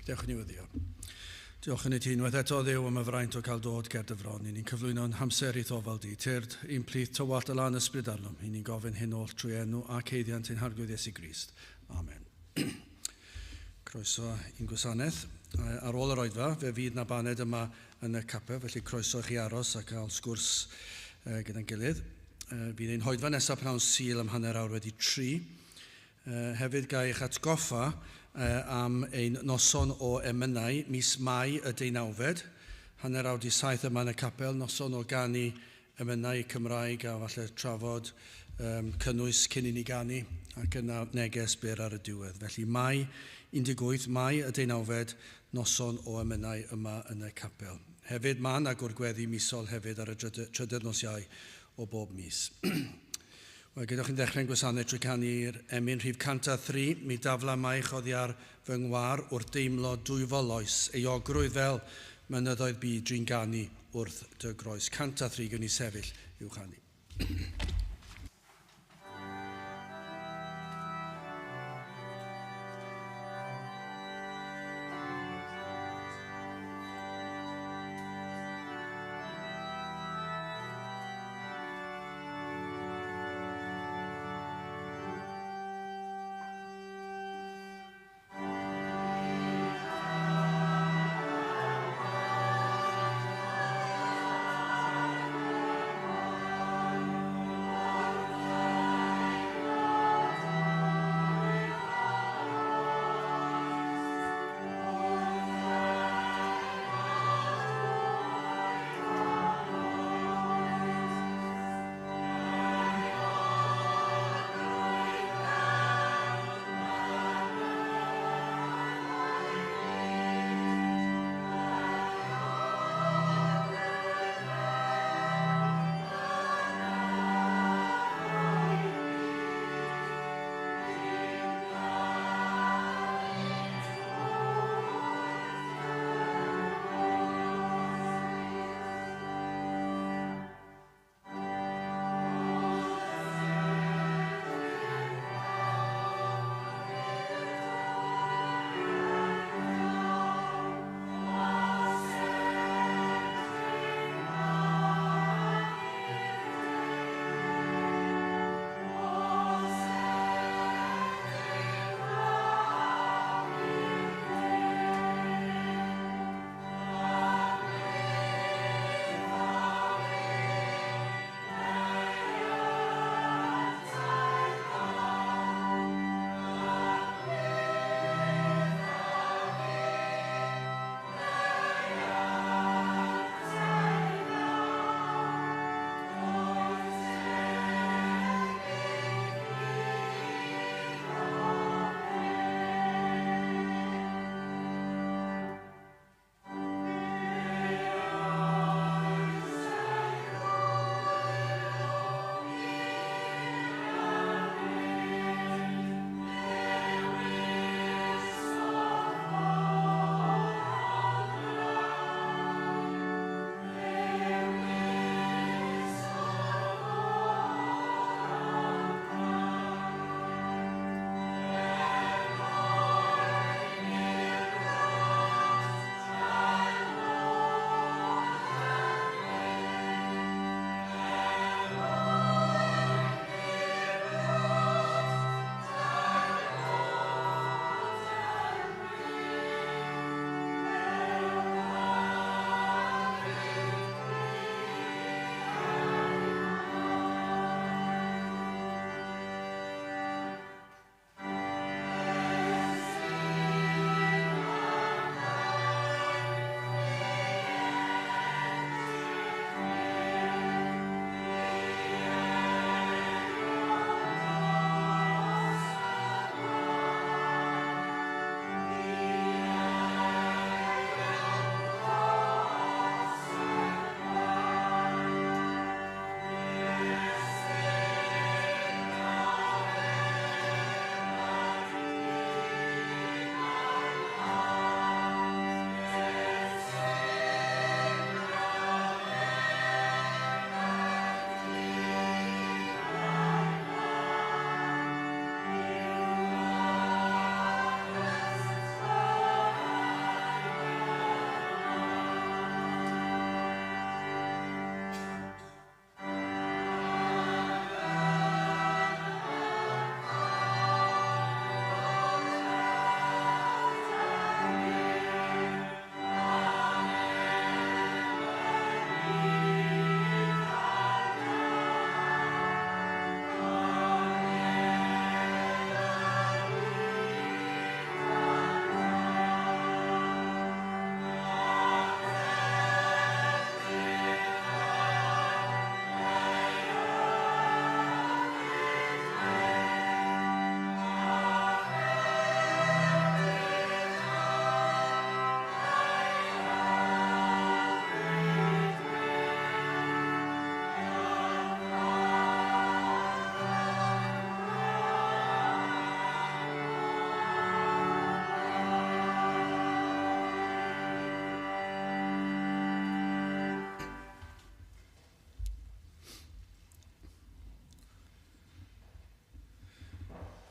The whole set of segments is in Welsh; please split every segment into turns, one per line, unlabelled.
Dewch i ni weddïo. Diolch yn i ti unwaith eto Dduw am y fraint o cael dod ger dy fron. I ni'n cyflwyno'n hamser i'th ofal di. Tyrd i'n plith tywallt y lan ysbryd arnom. I ni'n gofyn hyn oll trwy enw ac haeddiant ein Harglwydd Iesu Grist. Amen. Croeso i'n gwasanaeth. Ar ôl yr oedfa, fe fydd na baned yma yn y capel, felly croeso i chi aros a cael sgwrs gyda'n gilydd. Fydd ein hoedfa nesaf pnawn Sul am 3:30. Hefyd ga i eich atgoffa am ein noson o emynau mis Mai y deunawfed, 6:30 yma yn y capel, noson o ganu emynau Cymraeg a falle trafod cynnwys cyn i ni ganu, ac yna neges byr ar y diwedd. Felly Mai 18, Mai y deunawfed, noson o emynau yma yn y capel. Hefyd mae yna gwrdd-gweddi misol hefyd ar y trydydd nos Iau o bob mis. Wel, gadewch i'n dechrau'n gwasanaeth trwy canu'r emyn rhif 103, mi dafla maich oddi ar fy ngwar wrth deimlo dwyfol oes, euogrwydd fel mynyddoedd byd dwi'n ganu wrth dy groes. 103, gwn i sefyll i'w chanu.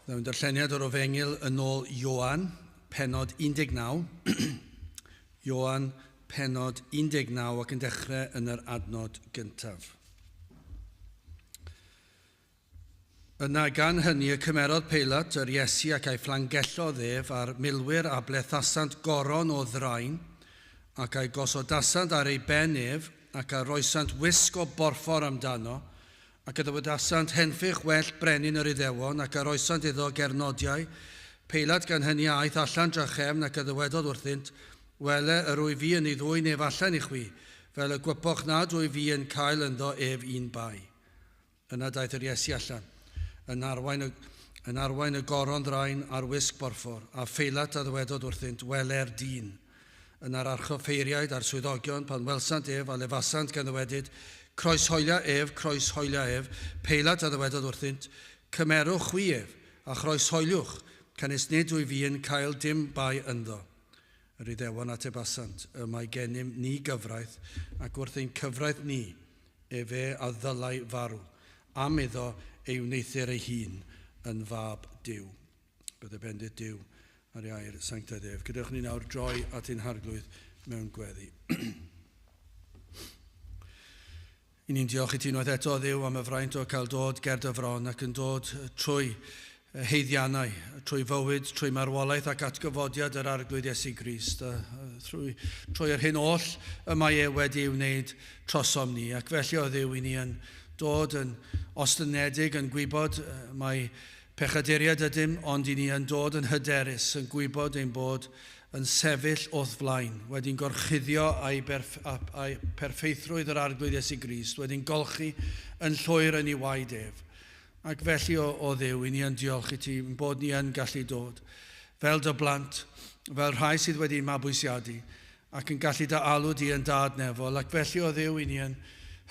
Mewn darlleniad o'r Ofengyl yn ôl Ioan, pennod 19. Ioan, pennod 19 ac yn dechrau yn yr adnod gyntaf. Yna gan hynny y cymerodd Peilat yr Iesu ac a'i fflangellodd ef a'r milwyr a blethasant goron o ddrain ac a'i gosodasant ar ei ben ef ac a roesant wisg o borffor amdano ac y dywedasant henffych well brenin yr Iddewon ac a roesant iddo gernodiau. Peilat gan hynny aeth allan drachefn ac a ddywedodd wrthynt, wele yr wyf fi yn ei ddwyn ef allan i chwi, fel y gwypoch nad wyf fi yn cael ynddo ef un bai. Yna daeth yr Iesu allan, yn arwain y, yn arwain y goron ddrain a'r wisg borffor, a Pheilat a ddywedodd wrthynt, wele'r dyn. Yna'r archoffeiriaid a'r swyddogion, pan welsant ef a lefasant gan ddywedyd, croeshoelia ef, croeshoelia ef, Peilat a ddywedodd wrthynt, cymerwch chwi ef, a chroeshoeliwch, canys nid wyf fi yn cael dim bai ynddo. Yr Iddewon atebasant, y mae gennym ni gyfraith, ac wrth ein cyfraith ni, efe a ddylai farw, am iddo ei wneuthur ei hun yn fab Duw. Bydde bendith Duw ar ei air sanctaidd ef. Gadewch ni nawr droi at ein harglwydd mewn gweddi. I ni'n diolch i ti unwaith eto, Dduw, am y fraint o cael dod ger dy fron ac yn dod trwy heiddiannau, trwy fywyd, trwy marwolaeth ac atgyfodiad yr Arglwydd Iesu Grist, trwy, trwy yr hyn oll y mae e wedi ei wneud trosom ni. Ac felly o Dduw, i ni yn dod yn ostynedig, yn gwybod mae pechaduriaid ydym, ond i ni yn dod yn hyderus, yn gwybod ein bod yn sefyll o'th flaen, wedi'n gorchuddio a'i, berff, a'i perffeithrwydd yr Arglwydd Iesu Grist, wedi'n golchi yn llwyr yn ei waed ef. Ac felly o, o Dduw, i ni yn diolch i ti bod ni yn gallu dod fel dy blant, fel rhai sydd wedi mabwysiadu, ac yn gallu dy alw di yn dad nefol. Ac felly o Dduw, i ni yn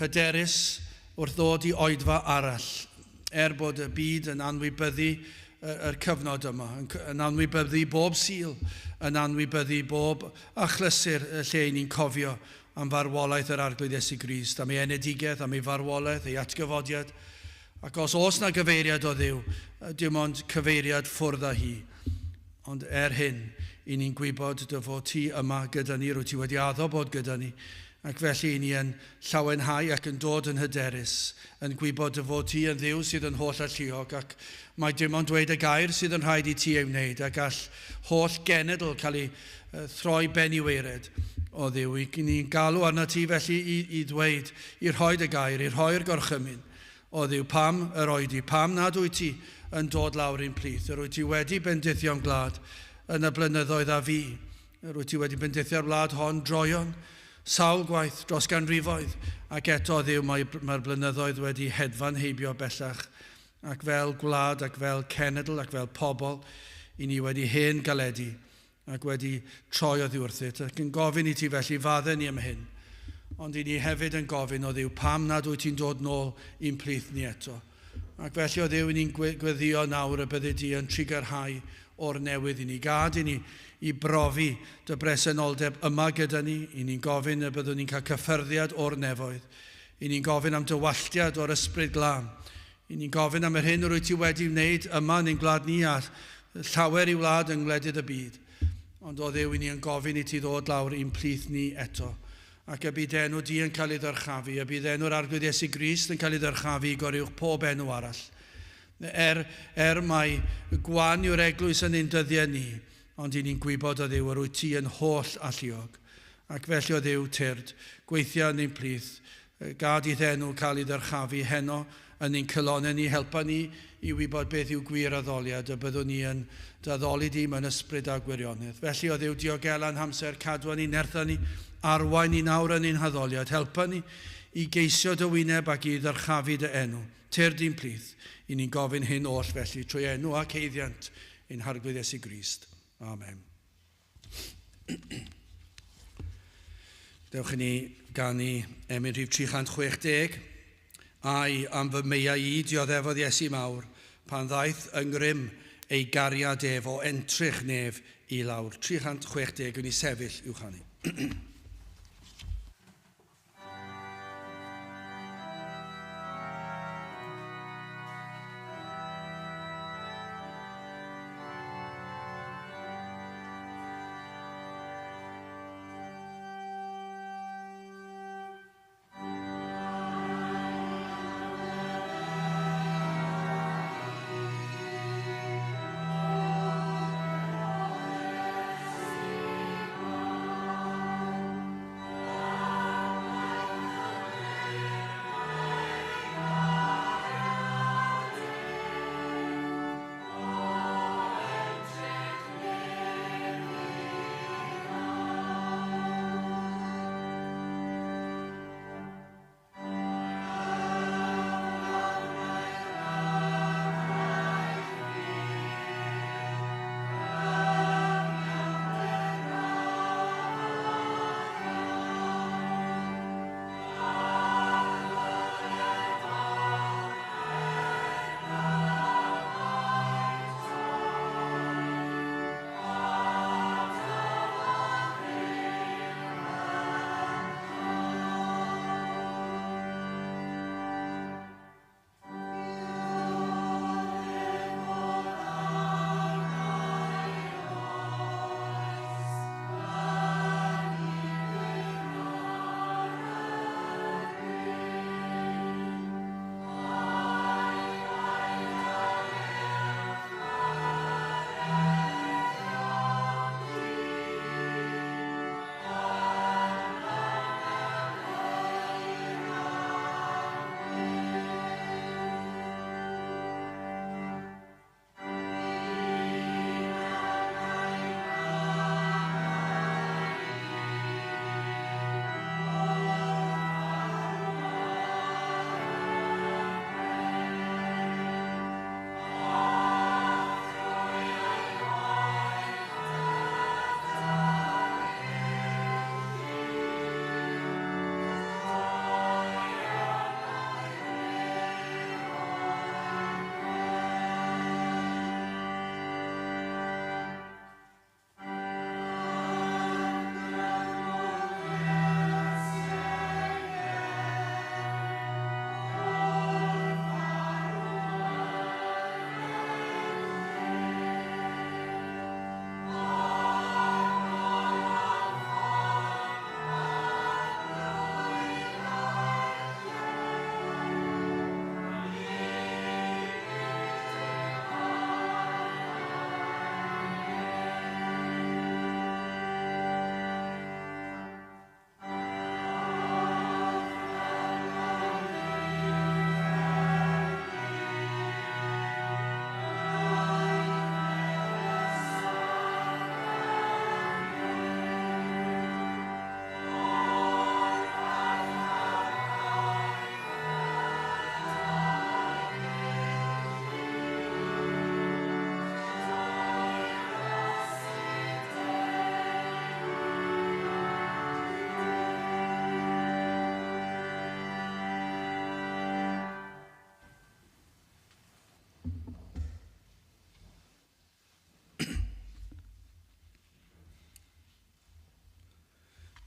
hyderus wrth ddod i oedfa arall, er bod y byd yn anwybyddu yr cyfnod yma, yn anwybyddu bob Sul, yn anwybyddu bob achlysur y lle i ni'n cofio am farwolaeth yr Arglwydd Iesu Grist, am ei enedigaeth, am ei farwolaeth, ei atgyfodiad. Ac os oes na gyfeiriad o Dduw, dim ond cyfeiriad ffwrdd â hi. Ond er hyn, i ni'n gwybod dy fod ti yma gyda ni, rwyt ti wedi addo bod gyda ni, ac felly i ni yn llawenhau ac yn dod yn hyderus, yn gwybod dy fod ti yn Dduw sydd yn holl alluog, ac mae dim ond dweud y gair sydd yn rhaid i ti ei wneud, ac all holl genedl cael ei throi ben i waered o Dduw. I ni'n galw arno ti felly i, i ddweud, i rhoi dy gair, i rhoi'r gorchymyn o Dduw, pam yr oedi, pam nad wyt ti yn dod lawr i'n plith, yr wyt ti wedi bendithio'n gwlad yn y blynyddoedd a fu, yr wyt ti wedi bendithio'r wlad hon droeon, sawl gwaith dros ganrifoedd, ac eto Dduw mae'r mae blynyddoedd wedi hedfan heibio bellach, ac fel gwlad, ac fel cenedl, ac fel pobl, i ni wedi hen galedu, ac wedi troi oddi wrthyt, ac yn gofyn i ti felly faddau ni am hyn. Ond i ni hefyd yn gofyn o Dduw, pam nad wyt ti'n dod nôl i'n plith ni eto. Ac felly o Dduw, i ni'n gweddio nawr y byddi di yn trugarhau o'r newydd i ni. Gad i ni i brofi dy bresenoldeb yma gyda ni. I ni'n gofyn y byddwn ni'n cael cyffyrddiad o'r nefoedd. I ni'n gofyn am dywalltiad o'r ysbryd glân. I ni'n gofyn am yr hyn yr wyt ti wedi wneud yma yn ein gwlad ni a llawer i wlad yng ngwledydd y byd. Ond o Dduw, i ni yn gofyn i ti ddod lawr i'n plith ni eto. Ac y bydd enw di yn cael ei ddyrchafu, y bydd enw'r Arglwydd Iesu Grist yn cael ei ddyrchafu i goruwch pob enw arall. Er, er mai gwan yw'r eglwys yn ein dyddiau ni, ond i ni'n gwybod o Dduw yr wyt ti yn holl alluog. Ac felly o Dduw tyrd, gweithio yn ein plith, gad i'th enw cael ei ddyrchafu heno yn ein calonnau ni, helpa ni i wybod beth yw gwir addoliad, y byddwn ni yn d'addoli di mewn ysbryd a gwirionedd. Felly o Dduw diogela'n hamser, cadwa ni, nertha ni, arwain ni nawr yn ein haddoliad, helpa ni i geisio dy wyneb ac i ddyrchafu dy enw. Tyrd i'n plith, i ni'n gofyn hyn oll felly, trwy enw ac haeddiant ein Harglwydd Iesu Grist. Amen. Dewch i ni ganu emyn rhif 360. Ai am fy meiau i dioddefodd Iesu mawr, pan ddaeth yng ngrym ei gariad ef o entrych nef i lawr. 360 yn ei sefyll i'w chanu.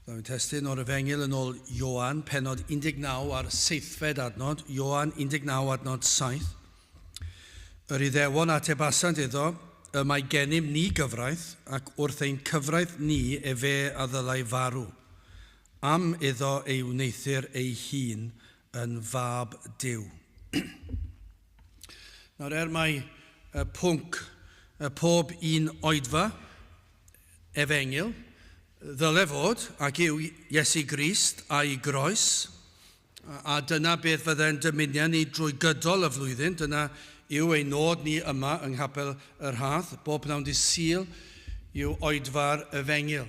Byddwn testun o'r Efengyl yn ôl Ioan, penod 19 a'r seithfed adnod, Ioan 19 adnod 7. Yr Iddewon atebasant iddo, y mae gennym ni gyfraith, ac wrth ein cyfraith ni efe a ddylai farw, am iddo ei wneuthur ei hun yn fab Duw. Nawr, er mai y pwnc y pob un oedfa, efengyl, ddyle fod, ac yw Iesu Grist a'i groes, a dyna beth fydde'n dymuniad ni drwy gydol y flwyddyn, dyna yw ein nod ni yma yng Nghapel y Rhath, bob pnawn dydd Sul yw oedfa'r efengyl.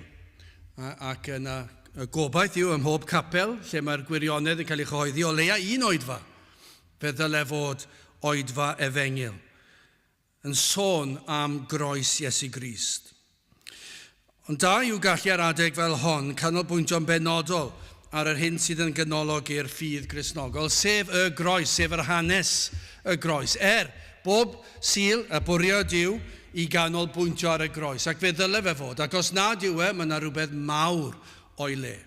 Ac yna y gobaith yw ym mhob capel lle mae'r gwirionedd yn cael ei chyhoeddi o leia un oedfa, fe ddyle fod oedfa efengyl yn sôn am groes Iesu Grist. Ond da yw gallu ar adeg fel hon canolbwyntio'n benodol ar yr hyn sydd yn ganolog i'r ffydd Gristnogol, sef y groes, sef yr hanes y groes. Er, bob Sul, y bwriad yw i ganolbwyntio ar y groes, ac fe ddyle fe fod, ac os nad yw e, mae yna rhywbeth mawr o'i le.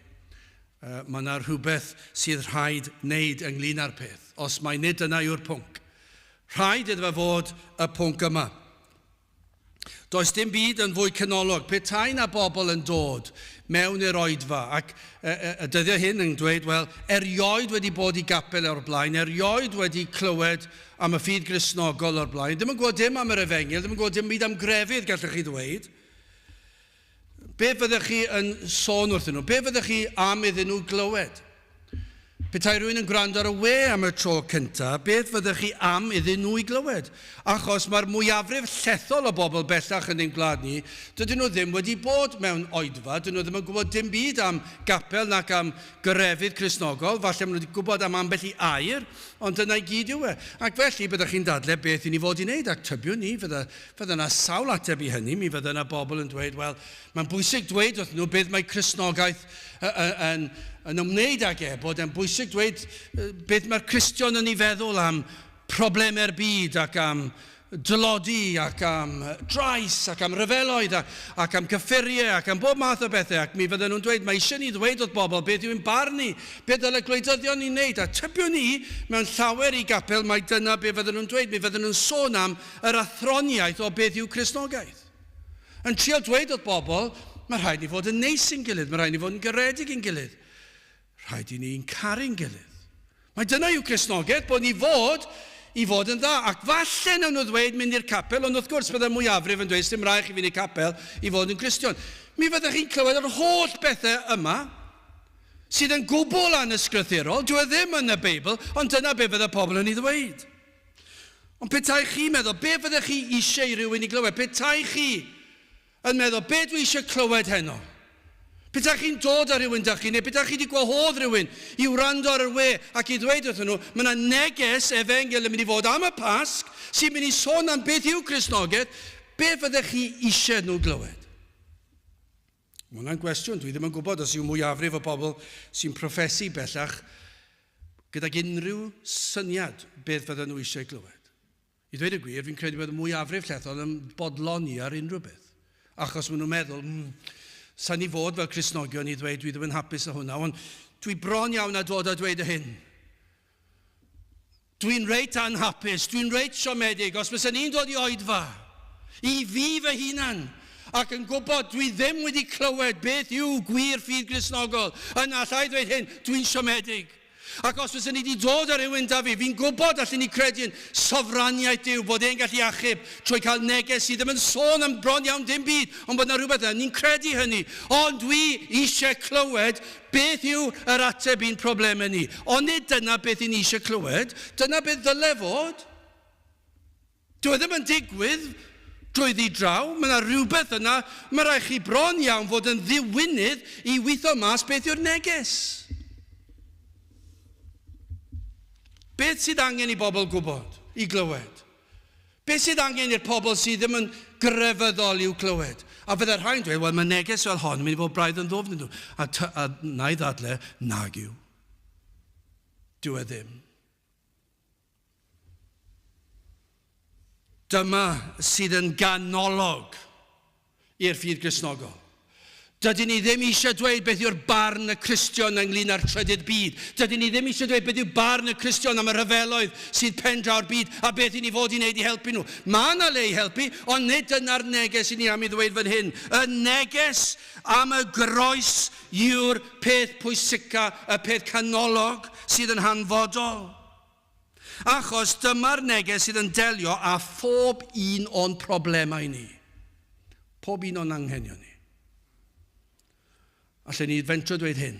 Mae yna rhywbeth sydd rhaid wneud ynglyn â'r peth, os mai nid dyna yw'r pwnc. Rhaid iddo fe fod y pwnc yma. Does dim byd yn fwy canolog. Petai na bobl yn dod mewn i'r oedfa ac y, y, y dyddiau hyn yn dweud, wel, erioed wedi bod i gapel o'r blaen, erioed wedi clywed am y ffydd Gristnogol o'r blaen, ddim yn gwybod dim am yr efengyl, ddim yn gwybod dim byd am grefydd, gallech chi ddweud. Be fyddech chi yn sôn wrthyn nhw? Be fyddech chi am iddyn nhw glywed? Petai rhywun yn gwrando ar y we am y tro cyntaf, beth fyddech chi am iddyn nhw i glywed? Achos mae'r mwyafrif llethol o bobl bellach yn ein gwlad ni, dydyn nhw ddim wedi bod mewn oedfa, dydyn nhw ddim yn gwybod dim byd am gapel nac am grefydd Cristnogol, falle maen nhw wedi gwybod am ambell i air, ond dyna i gyd yw e. Ac felly, byddech chi'n dadle beth i ni fod i wneud, ac tybiwn ni, fydda, fydda yna sawl ateb i hynny, mi fydda yna bobl yn dweud, wel, mae'n bwysig dweud wrth nhw beth mae Cristnogaeth yn, yn ymwneud ag e, bod e'n bwysig dweud beth mae'r Cristion yn ei feddwl am problemau'r byd ac am dlodi ac am drais ac am ryfeloedd ac, ac am cyffuriau ac am bob math o bethau ac mi fydden nhw'n dweud mae eisiau ni ddweud wrth bobl beth yw'n barn ni, beth dyle gwleidyddion ni wneud a tybiwn ni mewn llawer i gapel mai dyna be fydden nhw'n dweud, mi fydden nhw'n sôn am yr athroniaeth o beth yw Cristnogaeth. Yn trial dweud wrth bobl mae rhaid ni fod yn neis i'n gilydd, mae rhaid ni fod yn garedig i'n gilydd, rhaid i ni'n caru'n gilydd. Mae dyna yw Cristnogaeth, bod ni fod i fod yn dda. Ac falle nawn nhw ddweud mynd i'r capel, ond wrth gwrs byddai'r mwyafrif yn dweud sdim rhaid chi fynd i'r capel i fod yn Gristion. Mi fyddech chi'n clywed yr holl bethau yma sydd yn gwbl anysgrythurol, dyw e ddim yn y Beibl, ond dyna be fydde pobl yn ei ddweud. Ond petai chi'n meddwl, be fyddech chi eisiau i rywun i glywed? Petai chi yn meddwl, be dwi eisiau clywed heno? Petai chi'n dod â rhywun 'da chi, neu petai chi wedi gwahodd rhywun i wrando ar yr we ac i ddweud wrthyn nhw, mae yna neges efengyl yn mynd i fod am y Pasg sy'n mynd i sôn am beth yw Cristnogaeth, be fyddech chi eisiau nhw glywed? Mae hwnna'n gwestiwn, dwi ddim yn gwybod os yw mwyafrif o bobl sy'n proffesu bellach gydag unrhyw syniad beth fydden nhw eisiau glywed. I ddweud y gwir, fi'n credu bod y mwyafrif llethol yn bodloni ar unrhyw beth. Achos maen nhw'n meddwl, mm, sa'n ni fod fel Cristnogion i ddweud dwi ddim yn hapus â hwnna, ond dwi bron iawn â dod a dweud y hyn. Dwi'n reit anhapus, dwi'n reit siomedig, os fysa ni'n dod i oedfa, i fi fy hunan, ac yn gwybod dwi ddim wedi clywed beth yw gwir ffydd Gristnogol, yna allai ddweud hyn, dwi'n siomedig. Ac os fysen ni wedi dod â rhywun 'da fi, fi'n gwybod allen ni credu yn sofraniaeth Duw, bod e'n gallu achub trwy cael neges sydd ddim yn sôn am bron iawn dim byd, ond bod 'na rhywbeth yna. Ni'n credu hynny. Ond dwi eisiau clywed beth yw yr ateb i'n problemau ni. Ond nid dyna beth i ni eisiau clywed, dyna beth ddyle fod. Dyw e ddim yn digwydd drwyddi draw, mae yna rhywbeth yna, mae rhaid chi bron iawn fod yn ddiwinydd i weithio mas beth yw'r neges. Beth sydd angen i bobl gwybod, i glywed? Beth sydd angen i'r pobl sydd ddim yn grefyddol i'w clywed? A fydde rhai'n dweud, wel mae neges fel hon yn mynd i fod braidd yn ddwfn iddyn nhw. A, a na i ddadle, nag yw. Dyw e ddim. Dyma sydd yn ganolog i'r ffydd Gristnogol. Dydyn ni ddim eisiau dweud beth yw'r barn y Cristion ynglyn â'r trydydd byd. Dydyn ni ddim eisiau dweud beth yw barn y Cristion am y rhyfeloedd sydd pen draw'r byd a beth i ni fod i wneud i helpu nhw. Mae yna le i helpu, ond nid dyna'r neges i ni am ei ddweud fan hyn. Y neges am y groes yw'r peth pwysica, y peth canolog sydd yn hanfodol. Achos dyma'r neges sydd yn delio â phob un o'n problemau ni. Pob un o'n anghenion ni. Allen ni fentro dweud hyn.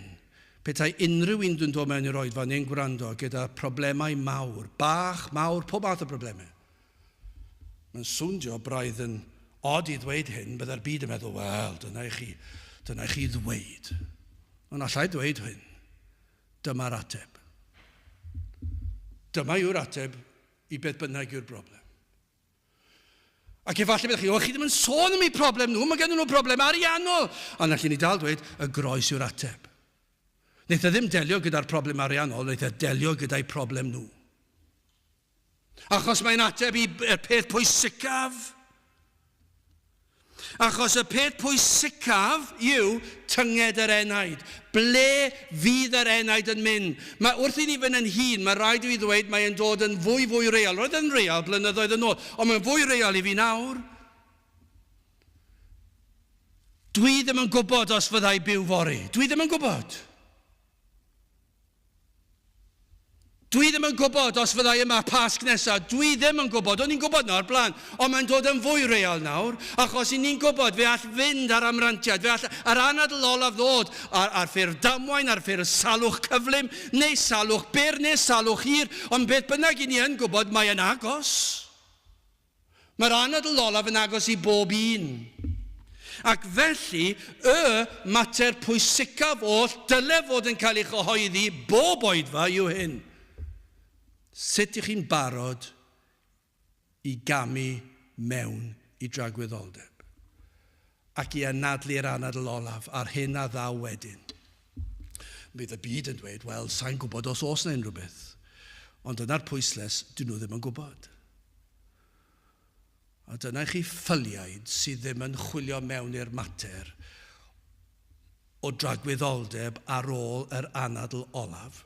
Petai unrhyw un dwi'n dod mewn i'r oedfa neu'n gwrando gyda problemau mawr, bach, mawr, pob math o problemau. Mae'n swndio braidd yn od i ddweud hyn, byddai'r byd yn meddwl, wel, dyna i chi, dyna i chi ddweud. Ond allai ddweud hyn. Dyma'r ateb. Dyma yw'r ateb i beth bynnag yw'r broblem. Ac efallai byddwch chi, o, chi ddim yn sôn am eu problem nhw, mae gen nhw broblem ariannol. Ond allan ni dal dweud, y groes yw'r ateb. Wnaeth e ddim delio gyda'r problem ariannol, wnaeth e delio gyda'i problem nhw. Achos mae'n ateb i'r peth pwysicaf. Achos y peth pwysicaf yw tynged yr enaid. Ble fydd yr enaid yn mynd? Mae, wrth i ni fynd yn hŷn, mae rhaid i fi ddweud mae'n dod yn fwy fwy real. Roedd yn real blynyddoedd yn ôl, ond mae'n fwy real i fi nawr. Dwi ddim yn gwybod os fyddai byw fory. Dwi ddim yn gwybod. Dwi ddim yn gwybod os fyddai yma Pasg nesaf. Dwi ddim yn gwybod. O'n i'n gwybod nawr blaen, ond mae'n dod yn fwy real nawr, achos i ni'n gwybod fe all fynd ar amrantiad, fe all yr anadl olaf ddod ar, ar ffurf damwain, ar ffurf salwch cyflym, neu salwch byr, neu salwch hir, ond beth bynnag i ni yn gwybod, mae yn agos. Mae'r anadl olaf yn agos i bob un. Ac felly, y mater pwysicaf oll dyle fod yn cael ei chyhoeddi bob oedfa yw hyn. Sut ych chi'n barod i gamu mewn i dragwyddoldeb ac i anadlu'r anadl olaf a'r hyn a ddaw wedyn? Bydd y byd yn dweud, wel, sa'n gwybod os oes 'na unrhyw beth. Ond dyna'r pwysles, dyn nhw ddim yn gwybod. A dyna i chi ffyliaid sydd ddim yn chwilio mewn i'r mater o dragwyddoldeb ar ôl yr anadl olaf.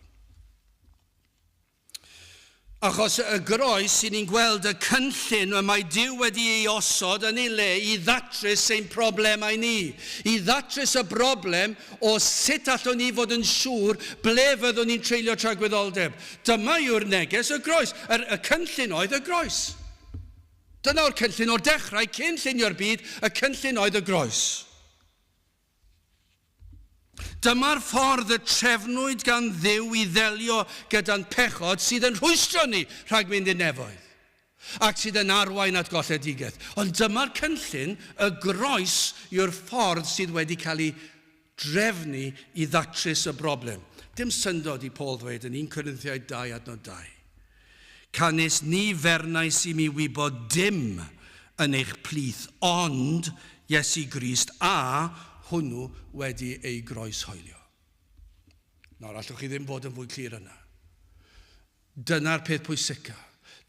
Achos y groes, i ni'n gweld y cynllun y mae Duw wedi ei osod yn ei le i ddatrys ein problemau ni. I ddatrys y broblem o sut allwn ni fod yn siŵr ble fyddwn ni'n treulio tragwyddoldeb. Dyma yw'r neges, y groes. Yr, y cynllun oedd y groes. Dyna o'r cynllun o'r dechrau, cyn llunio'r byd, y cynllun oedd y groes. Dyma'r ffordd y trefnwyd gan Dduw i ddelio gyda'n pechod sydd yn rhwystro ni rhag mynd i'r nefoedd ac sydd yn arwain at golledigaeth. Ond dyma'r cynllun, y groes yw'r ffordd sydd wedi cael ei drefnu i ddatrys y broblem. Dim syndod i Paul ddweud yn 1 Corinthiaid 2 adnod 2, Canys ni fernais i mi wybod dim yn eich plith ond Iesu Grist a hwnnw wedi ei groeshoelio. Nawr, allwch chi ddim fod yn fwy clir yna. Dyna'r peth pwysica.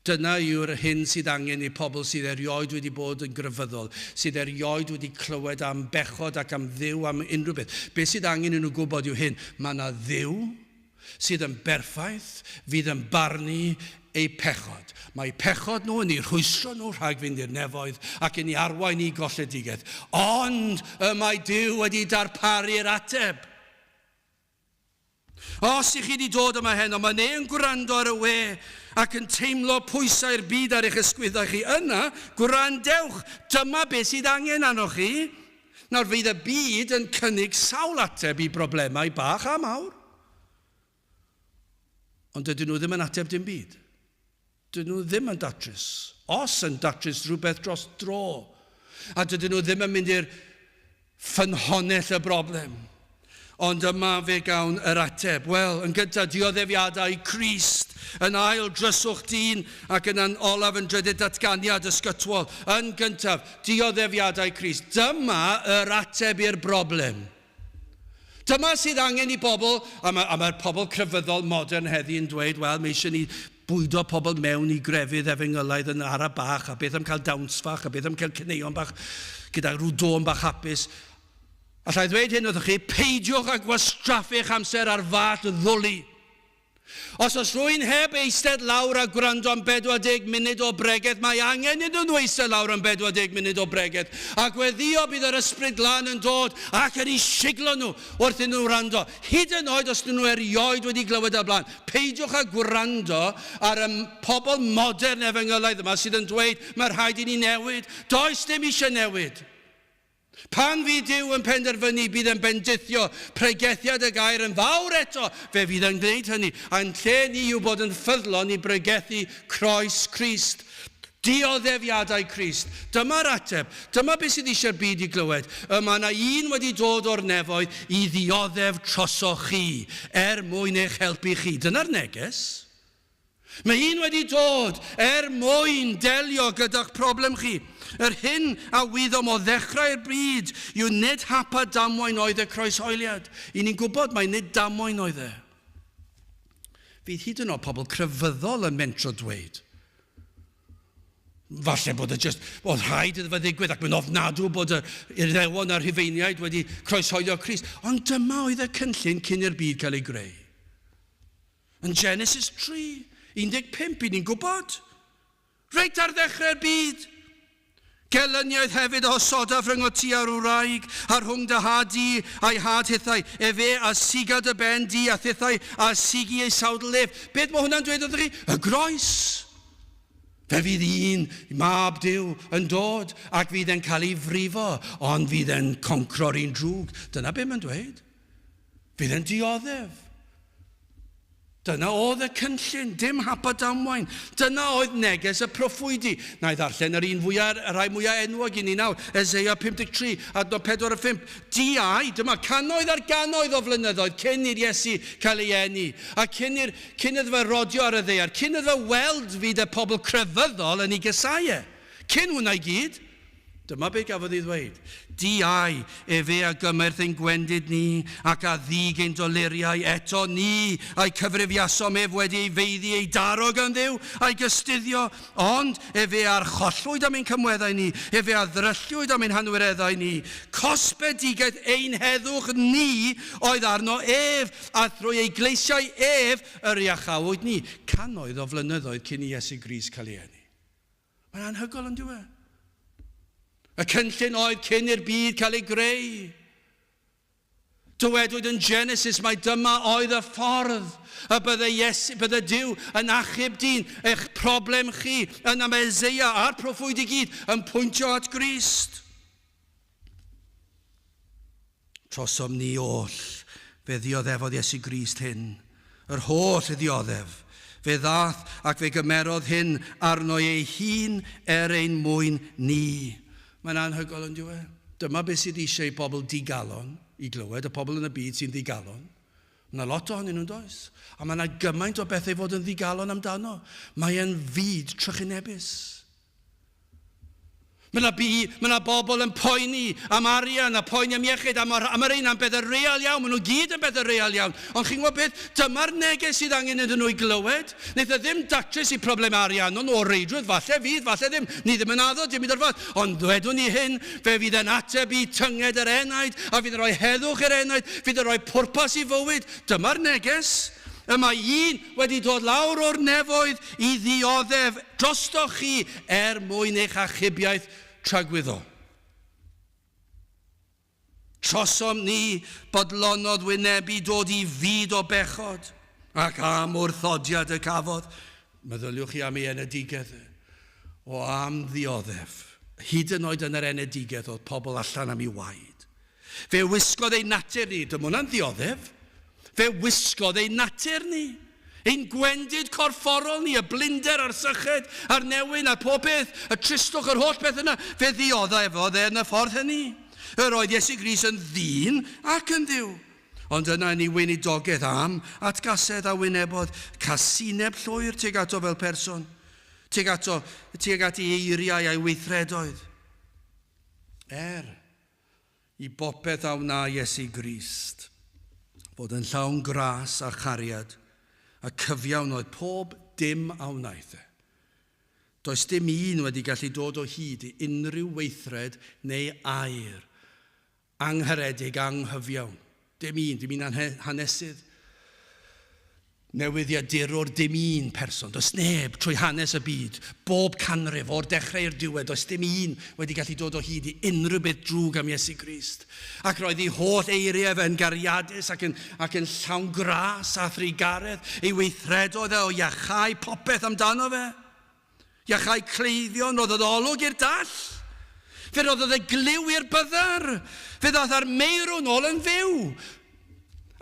Dyna yw'r hyn sydd angen i pobl sydd erioed wedi bod yn grefyddol, sydd erioed wedi clywed am bechod ac am Dduw, am unrhyw beth. Beth sydd angen i nhw gwybod yw hyn, mae yna Dduw sydd yn berffaith, fydd yn barnu eu pechod. Mae pechod nhw yn eu rhwystro nhw rhag fynd i'r nefoedd ac yn ei arwain i golledigaeth. Ond y mae Duw wedi darparu'r ateb. Os ych chi wedi dod yma heno, mae neu yn gwrando ar y we ac yn teimlo pwysau'r byd ar eich ysgwyddau chi, yna, gwrandewch, dyma beth sydd angen arnoch chi. Nawr, fydd y byd yn cynnig sawl ateb i broblemau bach a mawr. Ond dydyn nhw ddim yn ateb dim byd. Dydyn nhw ddim yn datrys. Os yn datrys rhywbeth dros dro. A dydyn nhw ddim yn mynd i'r ffynhonnell y broblem. Ond yma fe gawn yr ateb. Wel, yn gyntaf, dioddefiadau Crist. Yn ail, dryswch dyn, ac yna'n olaf yn drydydd datganiad ysgytwol. Yn gyntaf, dioddefiadau Crist. Dyma yr ateb i'r broblem. Dyma sydd angen i bobl, a mae'r mae pobl crefyddol modern heddi yn dweud, wel, mae eisiau ni bwydo pobl mewn i grefydd efengylaidd yn ara bach, a beth am cael dawns fach, a beth am cael caneuon bach gyda rhyw dôn bach hapus. Alla i ddweud hyn wrthych chi, peidiwch â gwastraffu eich amser ar fath ddwli. Os oes rhywun heb eistedd lawr a gwrando am 40 munud o bregeth, mae angen iddyn nhw eistedd lawr am 40 munud o bregeth, a gweddïo bydd yr Ysbryd Glân yn dod ac yn eu siglo nhw wrth iddyn nhw wrando, hyd yn oed os dyn nhw erioed wedi glywed o'r blaen. Peidiwch â gwrando ar y pobl modern efengylaidd yma sydd yn dweud mae rhaid i ni newid. Does dim eisiau newid. Pan fydd Duw yn penderfynu bydd yn bendithio pregethiad y gair yn fawr eto, fe fydd yn gwneud hynny. A'n lle ni yw bod yn ffyddlon i bregethu croes Crist. Dioddefiadau Crist. Dyma'r ateb. Dyma beth sydd eisiau'r byd i glywed. Y mae yna un wedi dod o'r nefoedd i ddioddef trosoch chi, er mwyn eich helpu chi. Dyna'r neges. Mae un wedi dod er mwyn delio gyda'ch problem chi. Yr hyn a wyddom o ddechrau'r byd yw nid hap a damwain oedd y croeshoeliad. I ni'n gwybod mai nid damwain oedd e. Fydd hyd yn oed pobl crefyddol yn mentro dweud. Falle bod e just, oedd rhaid iddo fe ddigwydd ac mae'n ofnadw bod y Iddewon a'r Rhufeiniaid wedi croeshoelio Crist. Ond dyma oedd y cynllun cyn i'r byd cael ei greu. Yn Genesis 3, 15, i ni'n gwybod. Reit ar ddechrau'r byd. Gelyniaeth hefyd a osodaf rhyngot ti a'r wraig, a rhwng dy had di a'i had hithau, efe a siga dy ben di a thithau a sigi ei sawdl ef. Beth mae hwnna'n dweud wrthych chi? Y groes. Fe fydd un mab Duw yn dod ac fydd e'n cael ei frifo, ond fydd e'n concro'r un drwg. Dyna beth mae'n dweud. Fydd e'n dioddef. Dyna oedd y cynllun, dim hap a damwain. Dyna oedd neges y proffwydi. Na i ddarllen yr un fwyaf, y rhai mwyaf enwog i ni nawr, Eseia 53, adnod 4 a 5. Diau, dyma cannoedd ar gannoedd o flynyddoedd cyn i'r Iesu cael ei eni, a cyn i'r cyn iddo fe rodio ar y ddaear, cyn iddo fe weld fyd y pobl crefyddol yn ei gesau e. Cyn hwnna i gyd, Dyma be gafodd ei ddweud, Diau, efe a gymerth ein gwendid ni, ac a ddug ein doluriau, eto ni a'i cyfrifiasom ef wedi ei feiddi ei daro gan Dduw, a'i gystuddio, ond efe a archollwyd am ein cymweddau ni, efe a ddrylliwyd am ein hanwireddau ni. Cosbedigaeth ein heddwch ni oedd arno ef, a thrwy ei gleisiau ef yr iachawyd ni. Cannoedd o flynyddoedd cyn i Iesu Grist cael ei eni. Mae'n anhygoel yn dyw e? Y cynllun oedd cyn i'r byd cael ei greu. Dywedwyd yn Genesis mai dyma oedd y ffordd y bydde, Iesu, bydde Duw yn achub dyn, eich problem chi, yna mae Eseia a'r proffwyd i gyd yn pwyntio at Grist. Trosom ni oll, fe ddioddefodd Iesu Grist hyn, yr holl ddioddef. Fe ddaeth ac fe gymerodd hyn arno ei hun er ein mwyn ni. Mae'n anhygoel yn dyw e? Dyma beth sydd eisiau i bobl digalon i glywed, y pobl yn y byd sy'n ddigalon. Mae yna lot ohonyn nhw'n does? A mae yna gymaint o bethau i fod yn ddigalon amdano. Mae e'n fyd trychinebus. Mae yna, bu, mae yna bobl yn poeni am arian a poeni am iechyd, am, am yr ein am bethau real iawn. Maen nhw gyd yn bethau real iawn. Ond chi'n gwybod beth? Dyma'r neges sydd angen iddyn nhw i glywed. Wnaeth e ddim datrys i problemau ariannol nhw o reidrwydd, falle fydd, falle ddim. Ni ddim yn addo, dim byd o'r fath. Ond ddwedwn ni hyn, fe fydd e'n ateb i tynged yr enaid, a fydd yn rhoi heddwch i'r enaid, fydd yn rhoi pwrpas i fywyd. Dyma'r neges. Y mae un wedi dod lawr o'r nefoedd i ddioddef drostoch chi er mwyn eich achubiaeth tragwyddol. Trosom ni bodlonodd wynebu dod i fyd o bechod, ac am wrthodiad y cafodd. Meddyliwch chi am ei enedigaeth e. O am ddioddef. Hyd yn oed yn yr enedigaeth oedd pobl allan am ei waed. Fe wisgodd ein natur ni. Dyma hwnna'n ddioddef. Fe wisgodd ein natur ni. Ein gwendid corfforol ni, y blinder a'r syched a'r newyn a'r pob peth, y tristwch, yr holl beth yna, fe ddioddefodd e yn y ffordd hynny. Yr oedd Iesu Grist yn ddyn ac yn Dduw. Ond yna yn ei weinidogaeth am atgasedd a wynebodd casineb llwyr tuag ato fel person, tuag ato, tuag at ei eiriau a'i weithredoedd. Er i bopeth a wna Iesu Grist fod yn llawn gras a chariad, a cyfiawn oedd pob dim a wnaeth e. Does dim un wedi gallu dod o hyd i unrhyw weithred neu air. Angharedig, anghyfiawn. Dim un, dim un hanesydd. Newyddiadurwr, dim un person. Does neb trwy hanes y byd, bob canrif, o'r dechrau i'r diwedd, does dim un wedi gallu dod o hyd i unrhyw beth drwg am Iesu Grist. Ac roedd ei holl eiriau fe yn gariadus ac yn, ac yn llawn gras a thrugaredd. Ei weithredoedd e o iachau popeth amdano fe. Iachau cleifion, roddodd olwg i'r dall. Fe roddodd e glyw i'r byddar. Fe ddath â'r meirw nôl yn fyw.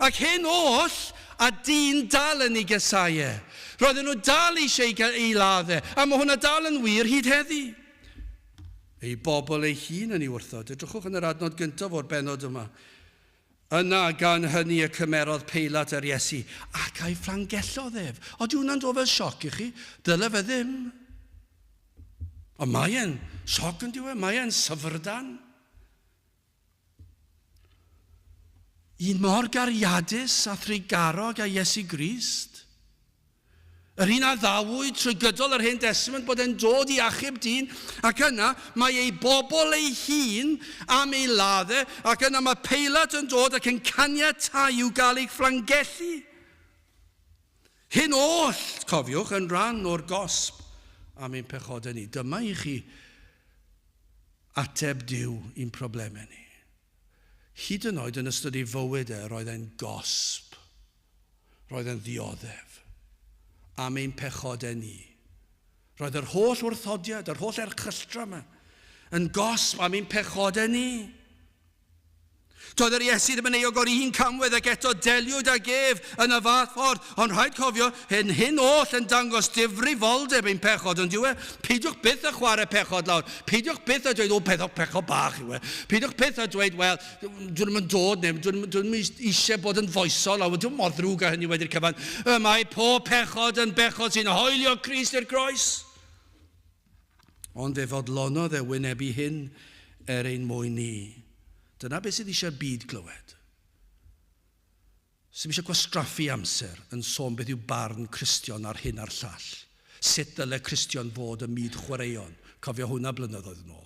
Ac hyn oll, a dyn dal yn ei gasau e. Roedden nhw dal eisiau ei ladd e, a mae hwnna dal yn wir hyd heddi. Ei bobl ei hun yn ei wrthod. Edrychwch yn yr adnod gyntaf o'r bennod yma. Yna gan hynny y cymerodd Peilat yr Iesu ac a'i fflangellodd ef. Odi hwnna'n dod fel sioc i chi? Dyle fe ddim. Ond mae e'n sioc yn diwedd, mae e'n syfrdan. Un mor gariadus a thrugarog a Iesu Grist. Yr un a addawyd trwy gydol yr Hen Destament bod e'n dod i achub dyn, ac yna mae ei bobl ei hun am ei ladd e, ac yna mae Peilat yn dod ac yn caniatáu i'w gael ei fflangellu. Hyn oll, cofiwch, yn rhan o'r gosb am ein pechodau ni. Dyma i chi ateb Duw i'n problemau ni. Hyd yn oed yn ystod ei fywyd e, roedd e'n gosb. Roedd yn ddioddef am ein pechodau ni. Roedd yr holl wrthodiad, yr holl erchylltra yma, yn gosb am ein pechodau ni. Doedd yr Iesu ddim yn euog o'r un camwedd ac eto deliwyd ag ef yn y fath ffordd. Ond rhaid cofio, hyn, hyn oll yn dangos difrifoldeb ein pechod, ond yw e? Peidiwch byth â chwarae pechod lawr. Peidiwch byth â dweud, o, pechod, pechod bach yw e. Peidiwch byth â dweud, wel, dwi ddim yn dod neu dwi ddim eisiau bod yn foesol, a dwi'n mor ddrwg â hynny wedi'r cyfan. Y mae pob pechod yn bechod sy'n hoelio Crist i'r groes. Ond fe fodlonodd e wynebu hyn er ein mwyn ni. Dyna beth sydd eisiau'r byd glywed. Sydd eisiau gwastraffu amser yn sôn beth yw barn Cristion ar hyn a'r llall. Sut dyle Cristion fod ym myd chwaraeon? Cofio hwnna blynyddoedd yn ôl.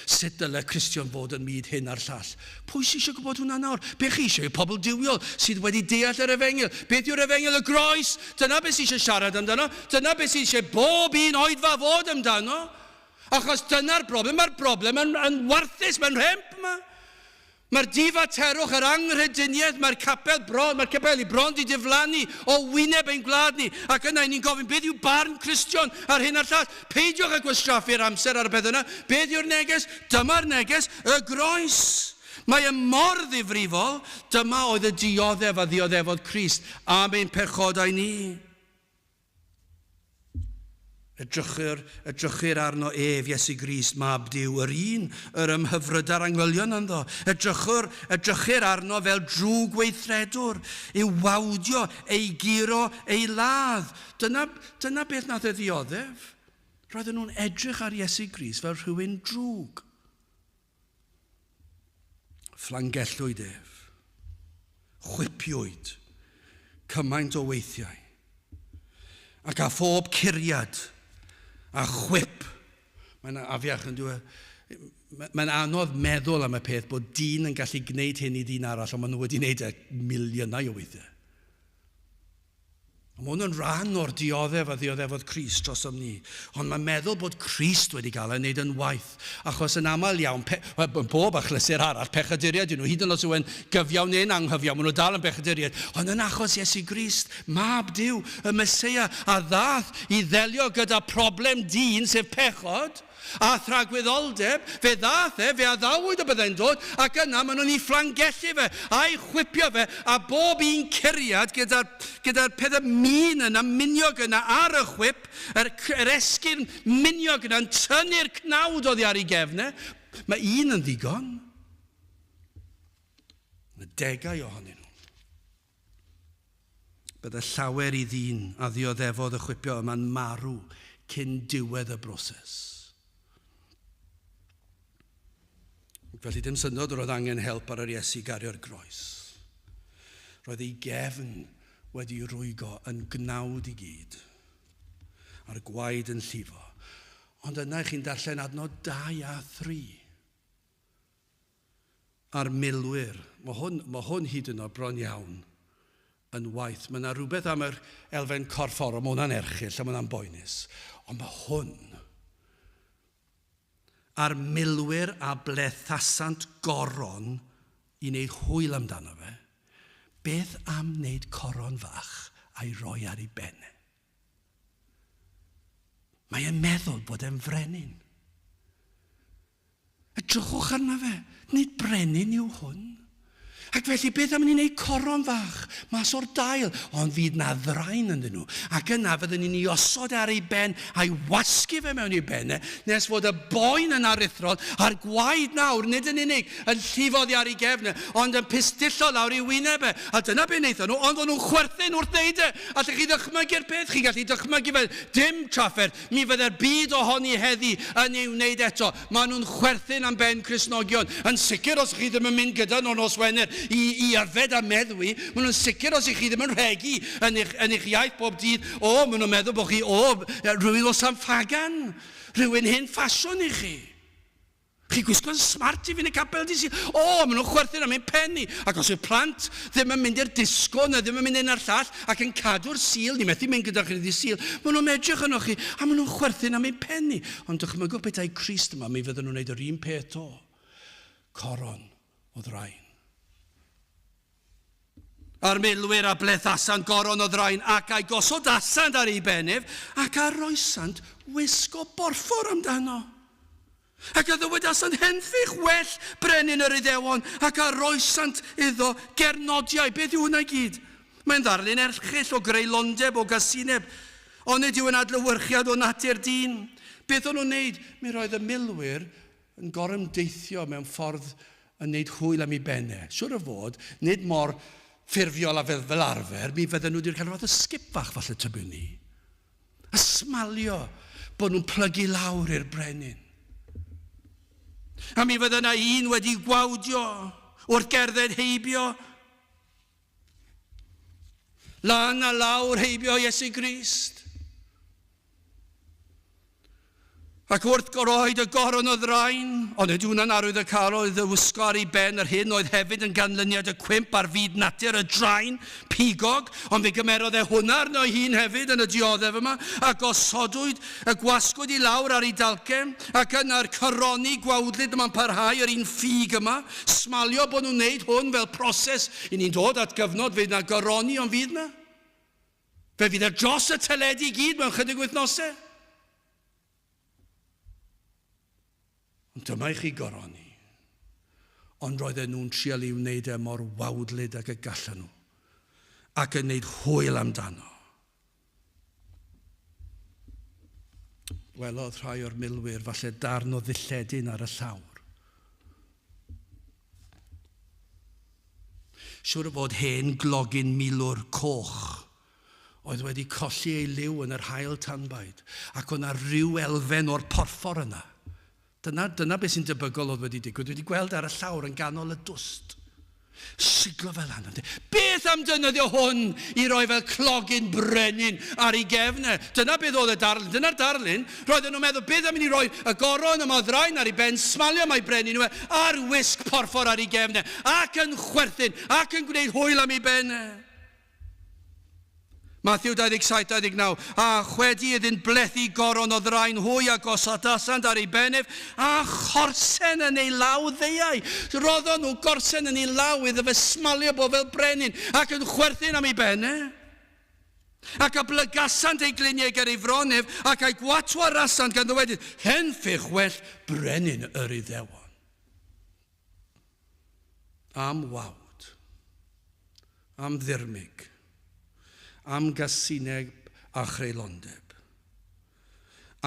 Sut dyle Cristion fod ym myd hyn a'r llall? Pwy sydd eisiau gwybod hwnna nawr? Be chi eisiau yw pobl duwiol sydd wedi deall yr efengyl. Beth yw'r efengyl? Y groes! Dyna beth sydd eisiau siarad amdano. Dyna beth sydd eisiau bob un oedfa fod amdano. Achos dyna'r broblem. Mae'r broblem yn, yn warthus, mae'n rhemp yma. Mae'r difaterwch, yr anghrediniaeth, mae'r capel bron, mae'r capeli bron di diflannu o wyneb ein gwlad ni. Ac yna, ni'n gofyn, beth yw barn Cristion ar hyn a'r llall? Peidiwch â gwastraffu'r amser ar y peth yna. Beth yw'r neges? Dyma'r neges, y groes. Mae e mor ddifrifol. Dyma oedd y dioddef a ddioddefodd Crist am ein pechodau ni. Edrychir, edrychir arno ef, Iesu Grist, Mab Duw, yr un yr ymhyfryda'r angylion ynddo. Edrychir, edrychir arno fel drwg weithredwr, i'w wawdio, ei guro, ei ladd. Dyna, dyna beth nath e ddioddef. Roedden nhw'n edrych ar Iesu Grist fel rhywun drwg. Fflangellwyd ef. Chwipiwyd cymaint o weithiau. Ac â phob curiad a chwip. Mae'n afiach yn dweud. Mae'n anodd meddwl am y peth bod dyn yn gallu gwneud hyn i ddyn arall, ond maen nhw wedi gwneud e miliynau o weithiau. Mae hwn yn rhan o'r dioddef a ddioddefodd Crist drosom ni. Ond mae'n meddwl bod Crist wedi cael ei wneud yn waith, achos yn aml iawn, pe, well, bob achlysur arall, pechaduriaid ydyn nhw, hyd yn oed os yw e'n gyfiawn neu'n anghyfiawn, maen nhw dal yn bechaduriaid. Ond yn achos Iesu Grist, Mab Duw, y Meseia, a ddath i ddelio gyda problem dyn, sef pechod, A thragwyddoldeb, fe ddaeth e, fe addawyd y byddai'n dod, ac yna maen nhw'n ei fflangellu fe, a'i chwipio fe, a bob un curiad gyda'r gyda pethau min yna, miniog yna ar y chwip, yr, yr esgyrn miniog yna yn tynnu'r cnawd oddi ar ei gefn e. Mae un yn ddigon. Mae degau ohonyn nhw. Bydde llawer i ddyn a ddioddefodd y chwipio yma'n marw cyn diwedd y broses. Felly dim syndod roedd angen help ar yr Iesu gario'r groes. Roedd ei gefn wedi rwygo yn gnawd i gyd, a'r gwaed yn llifo. Ond yna chi'n darllen adnod 2 a 3. A'r milwyr, mae hwn, mae hwn hyd yn oed bron iawn yn waith. Mae yna rhywbeth am yr elfen corfforol, mae hwnna'n erchyll a mae hwnna'n boenus. Ond mae hwn, a'r milwyr a blethasant goron i wneud hwyl amdano fe, beth am wneud coron fach a'i roi ar ei ben e? Mae e'n meddwl bod e'n frenin. Edrychwch arno fe, nid brenin yw hwn. Ac felly, beth am i ni wneud coron fach mas o'r dail, ond fydd na ddraen ynddyn nhw. Ac yna fyddwn ni'n ei osod ar ei ben a'i wasgu fe mewn i'w ben e, nes fod y boen yn aruthrol a'r gwaed nawr, nid yn unig yn llifo oddi ar ei gefn e, ond yn pistillo lawr i'w wyneb e. A dyna be wnaethon nhw, ond o'n nhw'n chwerthin wrth wneud e. Allech chi ddychmygu'r peth? Chi'n gallu dychmygu fe, dim trafferth. Mi fydde'r byd ohoni heddi yn ei wneud eto. Maen nhw'n chwerthin am ben Cristnogion. Yn sicr os chi ddim yn mynd gyda nhw nos Wener i, i yfed a meddwi, maen nhw'n sicr os ych chi ddim yn rhegi yn eich, yn eich iaith bob dydd, o, maen nhw'n meddwl bod chi, o, rhywun o San Ffagan, rhywun hen ffasiwn i chi. Chi'n gwisgo'n smart i fynd i capel dydd Sul. O, maen nhw'n chwerthin am ein pen ni. Ac os yw'r plant ddim yn mynd i'r disgo neu ddim yn mynd un a'r llall ac yn cadw'r Sul, ni methu mynd gyda chi ddydd Sul, maen nhw'n edrych arnoch chi a maen nhw'n chwerthin am ein pen ni. Ond dychmygwch petai Crist yma, mi fydden nhw'n gwneud yr un peth o. Coron o ddraen. A'r milwyr a blethasant goron o ddraen, ac a'i gosodasant ar ei ben ef, ac a roesant wisg o borffor amdano. Ac a ddywedasant, Henffych well brenin yr Iddewon, ac a roesant iddo gernodiau. Beth yw hwnna i gyd? Mae'n ddarlun erchyll o greulondeb, o gasineb. Onid yw yn adlewyrchiad o natur dyn? Beth o'n nhw'n wneud? Mi roedd y milwyr yn gorymdeithio mewn ffordd yn wneud hwyl am ei ben e. Siwr o fod, nid mor ffurfiol a fel, fel arfer, mi fydden nhw wedi cael rhywbeth o sgip fach falle tybiwn ni. A smalio bod nhw'n plygu lawr i'r brenin. A mi fydde yna un wedi gwawdio wrth gerdded heibio. Lan a lawr heibio Iesu Grist. Ac wrth goroed y goron o ddraen, ond nid hwnna'n arwydd y carol iddo wisgo ar ei ben yr hyn oedd hefyd yn ganlyniad y cwymp ar fyd natur y draen pigog, ond fe gymerodd e hwnna arno ei hun hefyd yn y dioddef yma, a gosodwyd y gwasgwyd i lawr ar ei dalcen, ac yna'r coroni gwawdlyd yma'n parhau yr un ffug yma, smalio bod nhw'n wneud hwn fel proses, i ni'n dod at gyfnod fydd na goroni ond fydd na. Fe fydd e dros y teledu i gyd mewn chydig wythnosau. Ond dyma i chi goroni. Ond roedden nhw'n trial i wneud e mor wawdlyd ag y gallan nhw. Ac yn wneud hwyl amdano. Welodd rhai o'r milwyr falle darn o ddilledyn ar y llawr. Siŵr o fod hen glogyn milwr coch oedd wedi colli ei liw yn yr haul tanbaid, ac o'na rhyw elfen o'r porffor yna. Dyna, dyna beth sy'n debygol oedd wedi digwydd. Wedi gweld ar y llawr yn ganol y dwst. Siglo fel lan. Beth am defnyddio hwn i roi fel clogyn brenin ar ei gefn e? Dyna beth oedd y darlun. Dyna'r darlun. Roedden nhw'n meddwl, beth am i ni roi y goron yma o ddraen ar ei ben, smalio mai brenin yw e, a'r wisg porffor ar ei gefn e, ac yn chwerthin, ac yn gwneud hwyl am ei ben e. Mathew 27, 29, A chwedi iddynt blethu goron o ddraen hwy a gosodasant ar ei ben ef, a chorsen yn ei law ddeuai. Roddon nhw gorsen yn ei law iddo fe smalio bo fel brenin, ac yn chwerthin am ei ben e. Ac a blygasant ei gliniau ger ei fron ef, ac a'i gwatwarasant gan ddywedyd, Henffych well brenin yr Iddewon. Am wawd, am ddirmyg, am gasineb a chreulondeb.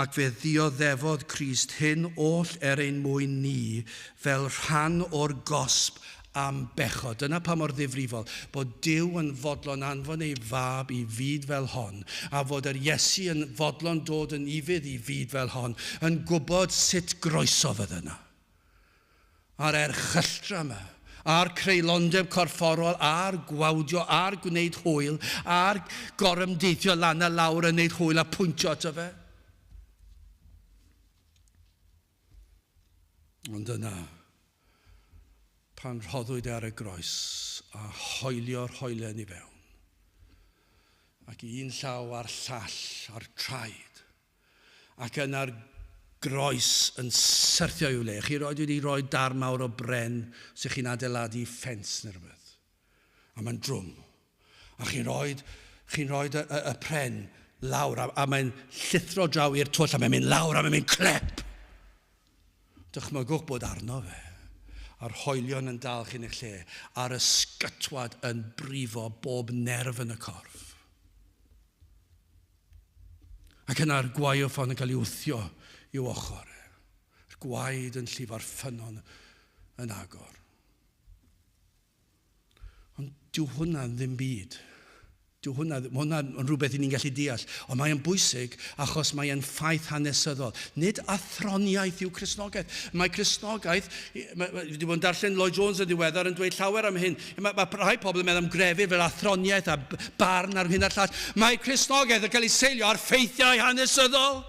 Ac fe ddioddefodd Crist hyn oll er ein mwyn ni fel rhan o'r gosb am bechod. Dyna pa mor ddifrifol bod Duw yn fodlon anfon ei fab i fyd fel hon, a fod yr Iesu yn fodlon dod yn ufudd i fyd fel hon, yn gwybod sut groeso fydd yna. A'r erchylltra yma, a'r creulondeb corfforol, a'r gwawdio, a'r gwneud hwyl, a'r gorymdeithio lan a lawr yn gwneud hwyl a pwyntio ato fe. Ond yna, Pan rhoddwyd e ar y groes a hoelio'r hoelen i fewn. Ac un llaw a'r llall a'r traed. Ac yna'r groes yn syrthio i'w le. Chi roed wedi rhoi dar mawr o bren sy'ch chi'n adeiladu ffens neu rhywbeth. A mae'n drwm. A chi'n rhoi, chi'n rhoi y, y, y pren lawr a, a mae'n llithro draw i'r twll a mae'n mynd lawr a mae'n mynd clep. Dychmygwch bod arno fe, a'r hoelion yn dal chi'n eich lle, a'r ysgytwad yn brifo bob nerf yn y corff. Ac yna'r gwaywffon yn cael ei wthio i'w ochr e. Yr gwaed yn llifo'r ffynnon yn agor. Ond dyw hwnna ddim byd. Dyw hwnna, mae hwnna'n rhywbeth i ni'n gallu deall. Ond mae'n bwysig achos mae'n ffaith hanesyddol. Nid athroniaeth yw Cristnogaeth. Mae Cristnogaeth, mae, wedi bod yn darllen Lloyd Jones yn ddiweddar yn dweud llawer am hyn. Mae, mae rhai pobl yn meddwl am grefydd fel athroniaeth a barn ar hyn a'r llall. Mae Cristnogaeth yn cael ei seilio ar ffeithiau hanesyddol.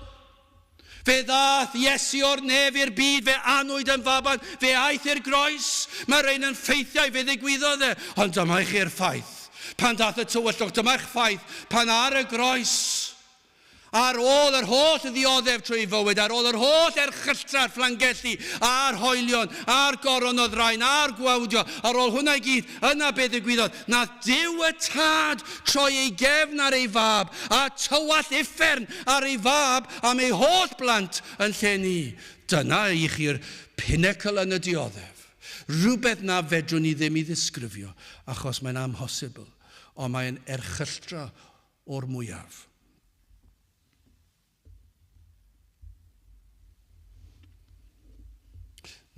Fe ddaeth Iesu o'r nef i'r byd, fe anwyd yn faban, fe aeth i'r groes. Mae rhain yn ffeithiau, fe ddigwyddodd e. Ond dyma i chi'r ffaith. Pan ddaeth y tywyllwch, dyma eich ffaith. Pan ar y groes, ar ôl yr holl ddioddef trwy ei fywyd, ar ôl yr holl erchylltra'r fflangelli, a'r hoelion, a'r goron o ddraen, a'r gwawdio, ar ôl hwnna i gyd, yna be ddigwyddodd? Nath Duw y Tad troi ei gefn ar ei fab, a tywallt uffern ar ei fab am ei holl blant yn lle ni. Dyna i chi'r pinnacle yn y dioddef. Rhywbeth na fedrwn ni ddim i ddisgrifio, achos mae'n amhosibl, ond mae'n erchylltra o'r mwyaf.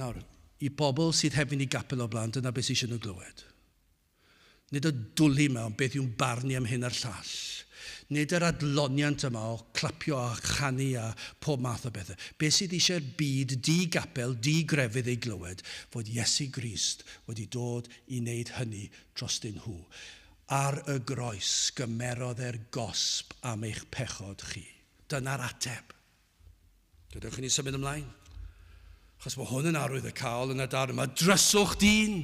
Nawr, i bobl sydd heb fynd i gapel o blaen, dyna beth sydd eisiau nhw glywed. Nid y dwli yma ond beth yw'n barnu am hyn a'r llall. Nid yr adloniant yma o clapio a chanu a pob math o bethau. Beth sydd eisiau'r byd di-gapel, di-grefydd ei glywed, fod Iesu Grist wedi dod i wneud hynny drostyn nhw. Ar y groes gymerodd e'r gosb am eich pechod chi. Dyna'r ateb. Gadewch i ni symud ymlaen. Achos mae hwn yn arwydd y cael yn y darn yma. Dryswch dyn!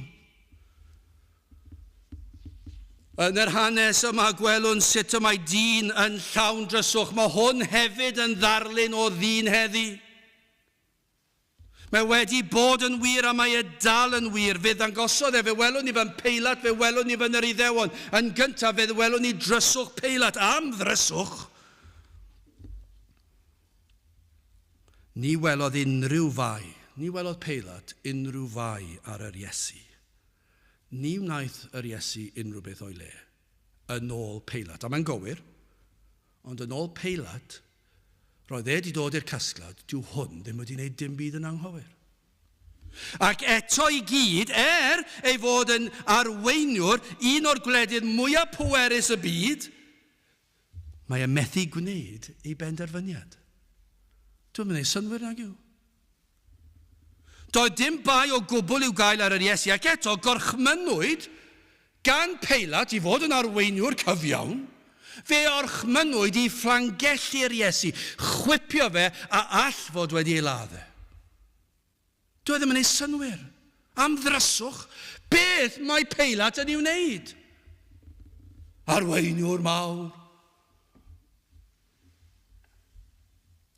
Yn yr hanes yma gwelwn sut y mae dyn yn llawn dryswch. Mae hwn hefyd yn ddarlun o ddyn heddi. Mae wedi bod yn wir a mae e dal yn wir. Fe ddangosodd e, fe welwn ni fe'n Peilat, fe welwn ni fe'n yr Iddewon. Yn gyntaf, fe welwn ni dryswch Peilat. Am ddryswch! Ni welodd unrhyw fai, ni welodd Peilat unrhyw fai ar yr Iesu. Ni wnaeth yr Iesu unrhyw beth o'i le, yn ôl Peilat. A mae'n gywir, ond yn ôl Peilat, Roedd e 'di dod i'r casgliad, dyw hwn ddim wedi gwneud dim byd yn anghywir. Ac eto i gyd, er ei fod yn arweiniwr un o'r gwledydd mwyaf pwerus y byd, mae e methu gwneud ei benderfyniad. Dwi'n mynd ei synnwyr nag yw. Doedd dim bai o gwbl i'w gael ar yr Iesu, ac eto gorchmynnwyd gan Peilat i fod yn arweiniwr cyfiawn. Fe orchmynnwyd i fflangellu'r Iesu, chwipio fe a all fod wedi ei ladd e. Doedd e ddim yn ei synnwyr. Am ddryswch, beth mae Peilat yn ei wneud? Arweiniwr mawr.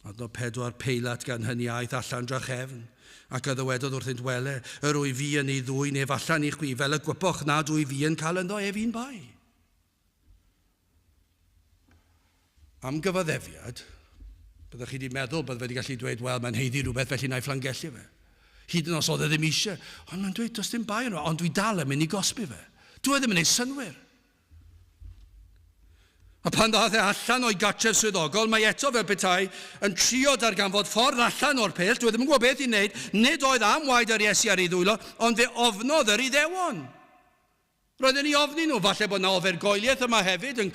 Adnod 4, Peilat gan hynny aeth allan drachefn, ac a ddywedodd wrthynt, Wele, yr wyf fi yn ei ddwyn ef allan i chwi, fel y gwyboch nad wyf fi yn cael ynddo ef un bai. Am gyfaddefiad, byddech chi wedi meddwl bydde wedi gallu dweud, wel, mae'n haeddu rhywbeth, felly na i fflangellu fe. Hyd yn os oedd e ddim eisiau. Ond mae'n dweud, does dim bai yno, ond dwi dal yn mynd i gosbi fe. Dwi e ddim yn ei synwyr. A pan ddaeth e allan o'i gartref swyddogol, mae eto fel petai yn trio darganfod ffordd allan o'r peth. Dwi e ddim yn gwybod beth i wneud. Nid oedd am waed yr Iesu ar ei ddwylo, ond fe ofnodd yr Iddewon. Roedden ni ofni nhw. Falle bod yna ofergoeliaeth yma hefyd yn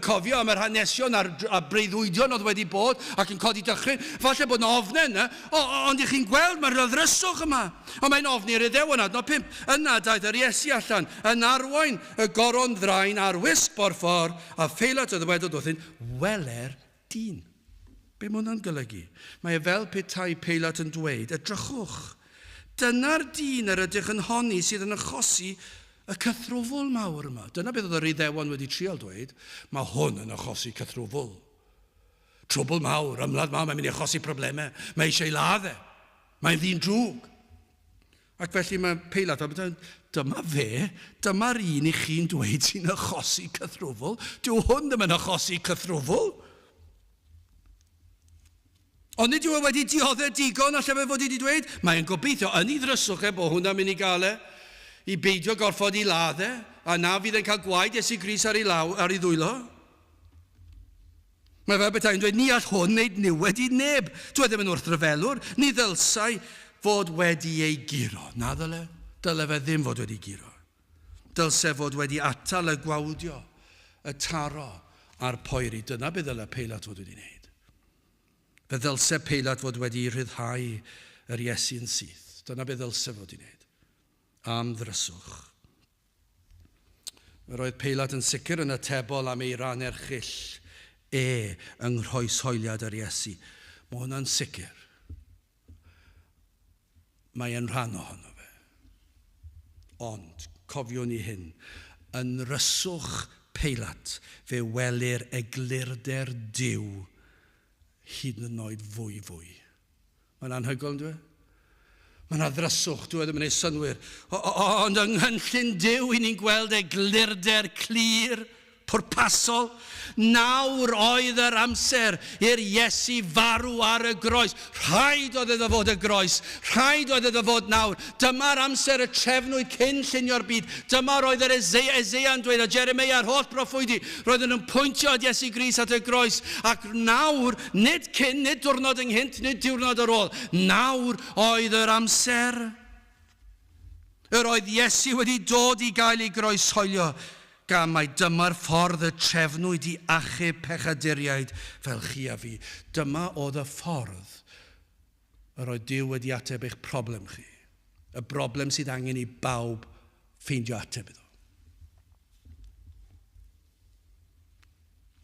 cofio am yr hanesion a'r breuddwydion oedd wedi bod ac yn codi dychryn. Falle bod yna ofnau yna. O, ond i chi'n gweld, mae'r ddryswch yma. Ond mae'n ofni'r Iddewon, adnod 5. Yna daeth yr Iesu allan, yn arwain y goron ddraen a'r wisg borffor, a Pheilat a ddywedodd wrthynt, Wele'r dyn. Be mae hwnna'n golygu? Mae e fel petai Peilat yn dweud, Edrychwch, Dyna'r dyn yr ydych yn honni sydd yn achosi y cythrwfl mawr yma. Dyna beth oedd yr Iddewon wedi trial dweud. Mae hwn yn achosi cythrwfl. Trwbl mawr, ymladd mawr, mae'n mynd i achosi problemau. Mae eisiau ei ladd e. Mae'n ddyn drwg. Ac felly mae Peilat, dyma fe, dyma'r un i chi'n dweud sy'n achosi cythrwfl. Dyw hwn ddim yn achosi cythrwfl. Ond nid yw e wedi dioddef digon, allai fe fod wedi dweud. Mae'n gobeithio yn ei ddryswch e bod hwnna'n mynd i gael e, i beidio gorfod i ladd e, a na fydd e'n cael gwaed Iesu Grist ar ei, law, ar ei ddwylo. Mae fel petai'n dweud, ni all hwn wneud niwed i neb. Dwi e ddim yn wrthryfelwr. Ni ddylsai fod wedi ei guro. Na ddyle. Dyle fe ddim fod wedi guro. Dylse fod wedi atal y gwawdio, y taro a'r poeri. Dyna beth ddyle Peilat fod wedi wneud. Fe ddylse Peilat fod wedi rhyddhau yr Iesu yn syth. Dyna beth ddylse fod wedi wneud. Am ddryswch. Yr oedd Peilat yn sicr yn atebol am ei ran erchyll e yng nghroeshoeliad yr Iesu. Mae hwnna'n sicr. Mae e'n rhan ohono fe. Ond, cofiwn i hyn, yn nryswch Peilat fe welir eglurder Duw hyd yn oed fwy fwy. Mae'n anhygoel, yn dwi? Mae yna ddryswch, dwi e ddim yn ei synwyr. Ond yng nghynllun Duw, i ni'n gweld eglurder clir, pwrpasol. Nawr oedd yr amser i'r Iesu farw ar y groes. Rhaid oedd iddo fod y groes. Rhaid oedd iddo fod nawr. Dyma'r amser y trefnwyd cyn llunio'r byd. Dyma'r oedd yr Eseia'n dweud a Jeremia a'r holl broffwydi. Roedden nhw'n pwyntio at Iesu Grist at y groes. Ac nawr, nid cyn, nid diwrnod ynghynt, nid diwrnod ar ôl. Nawr oedd yr amser. Yr oedd Iesu wedi dod i gael ei groeshoelio, gan mai dyma'r ffordd y trefnwyd i achub pechaduriaid fel chi a fi. Dyma oedd y ffordd yr oedd Duw wedi ateb eich problem chi. Y broblem sydd angen i bawb ffeindio ateb iddo.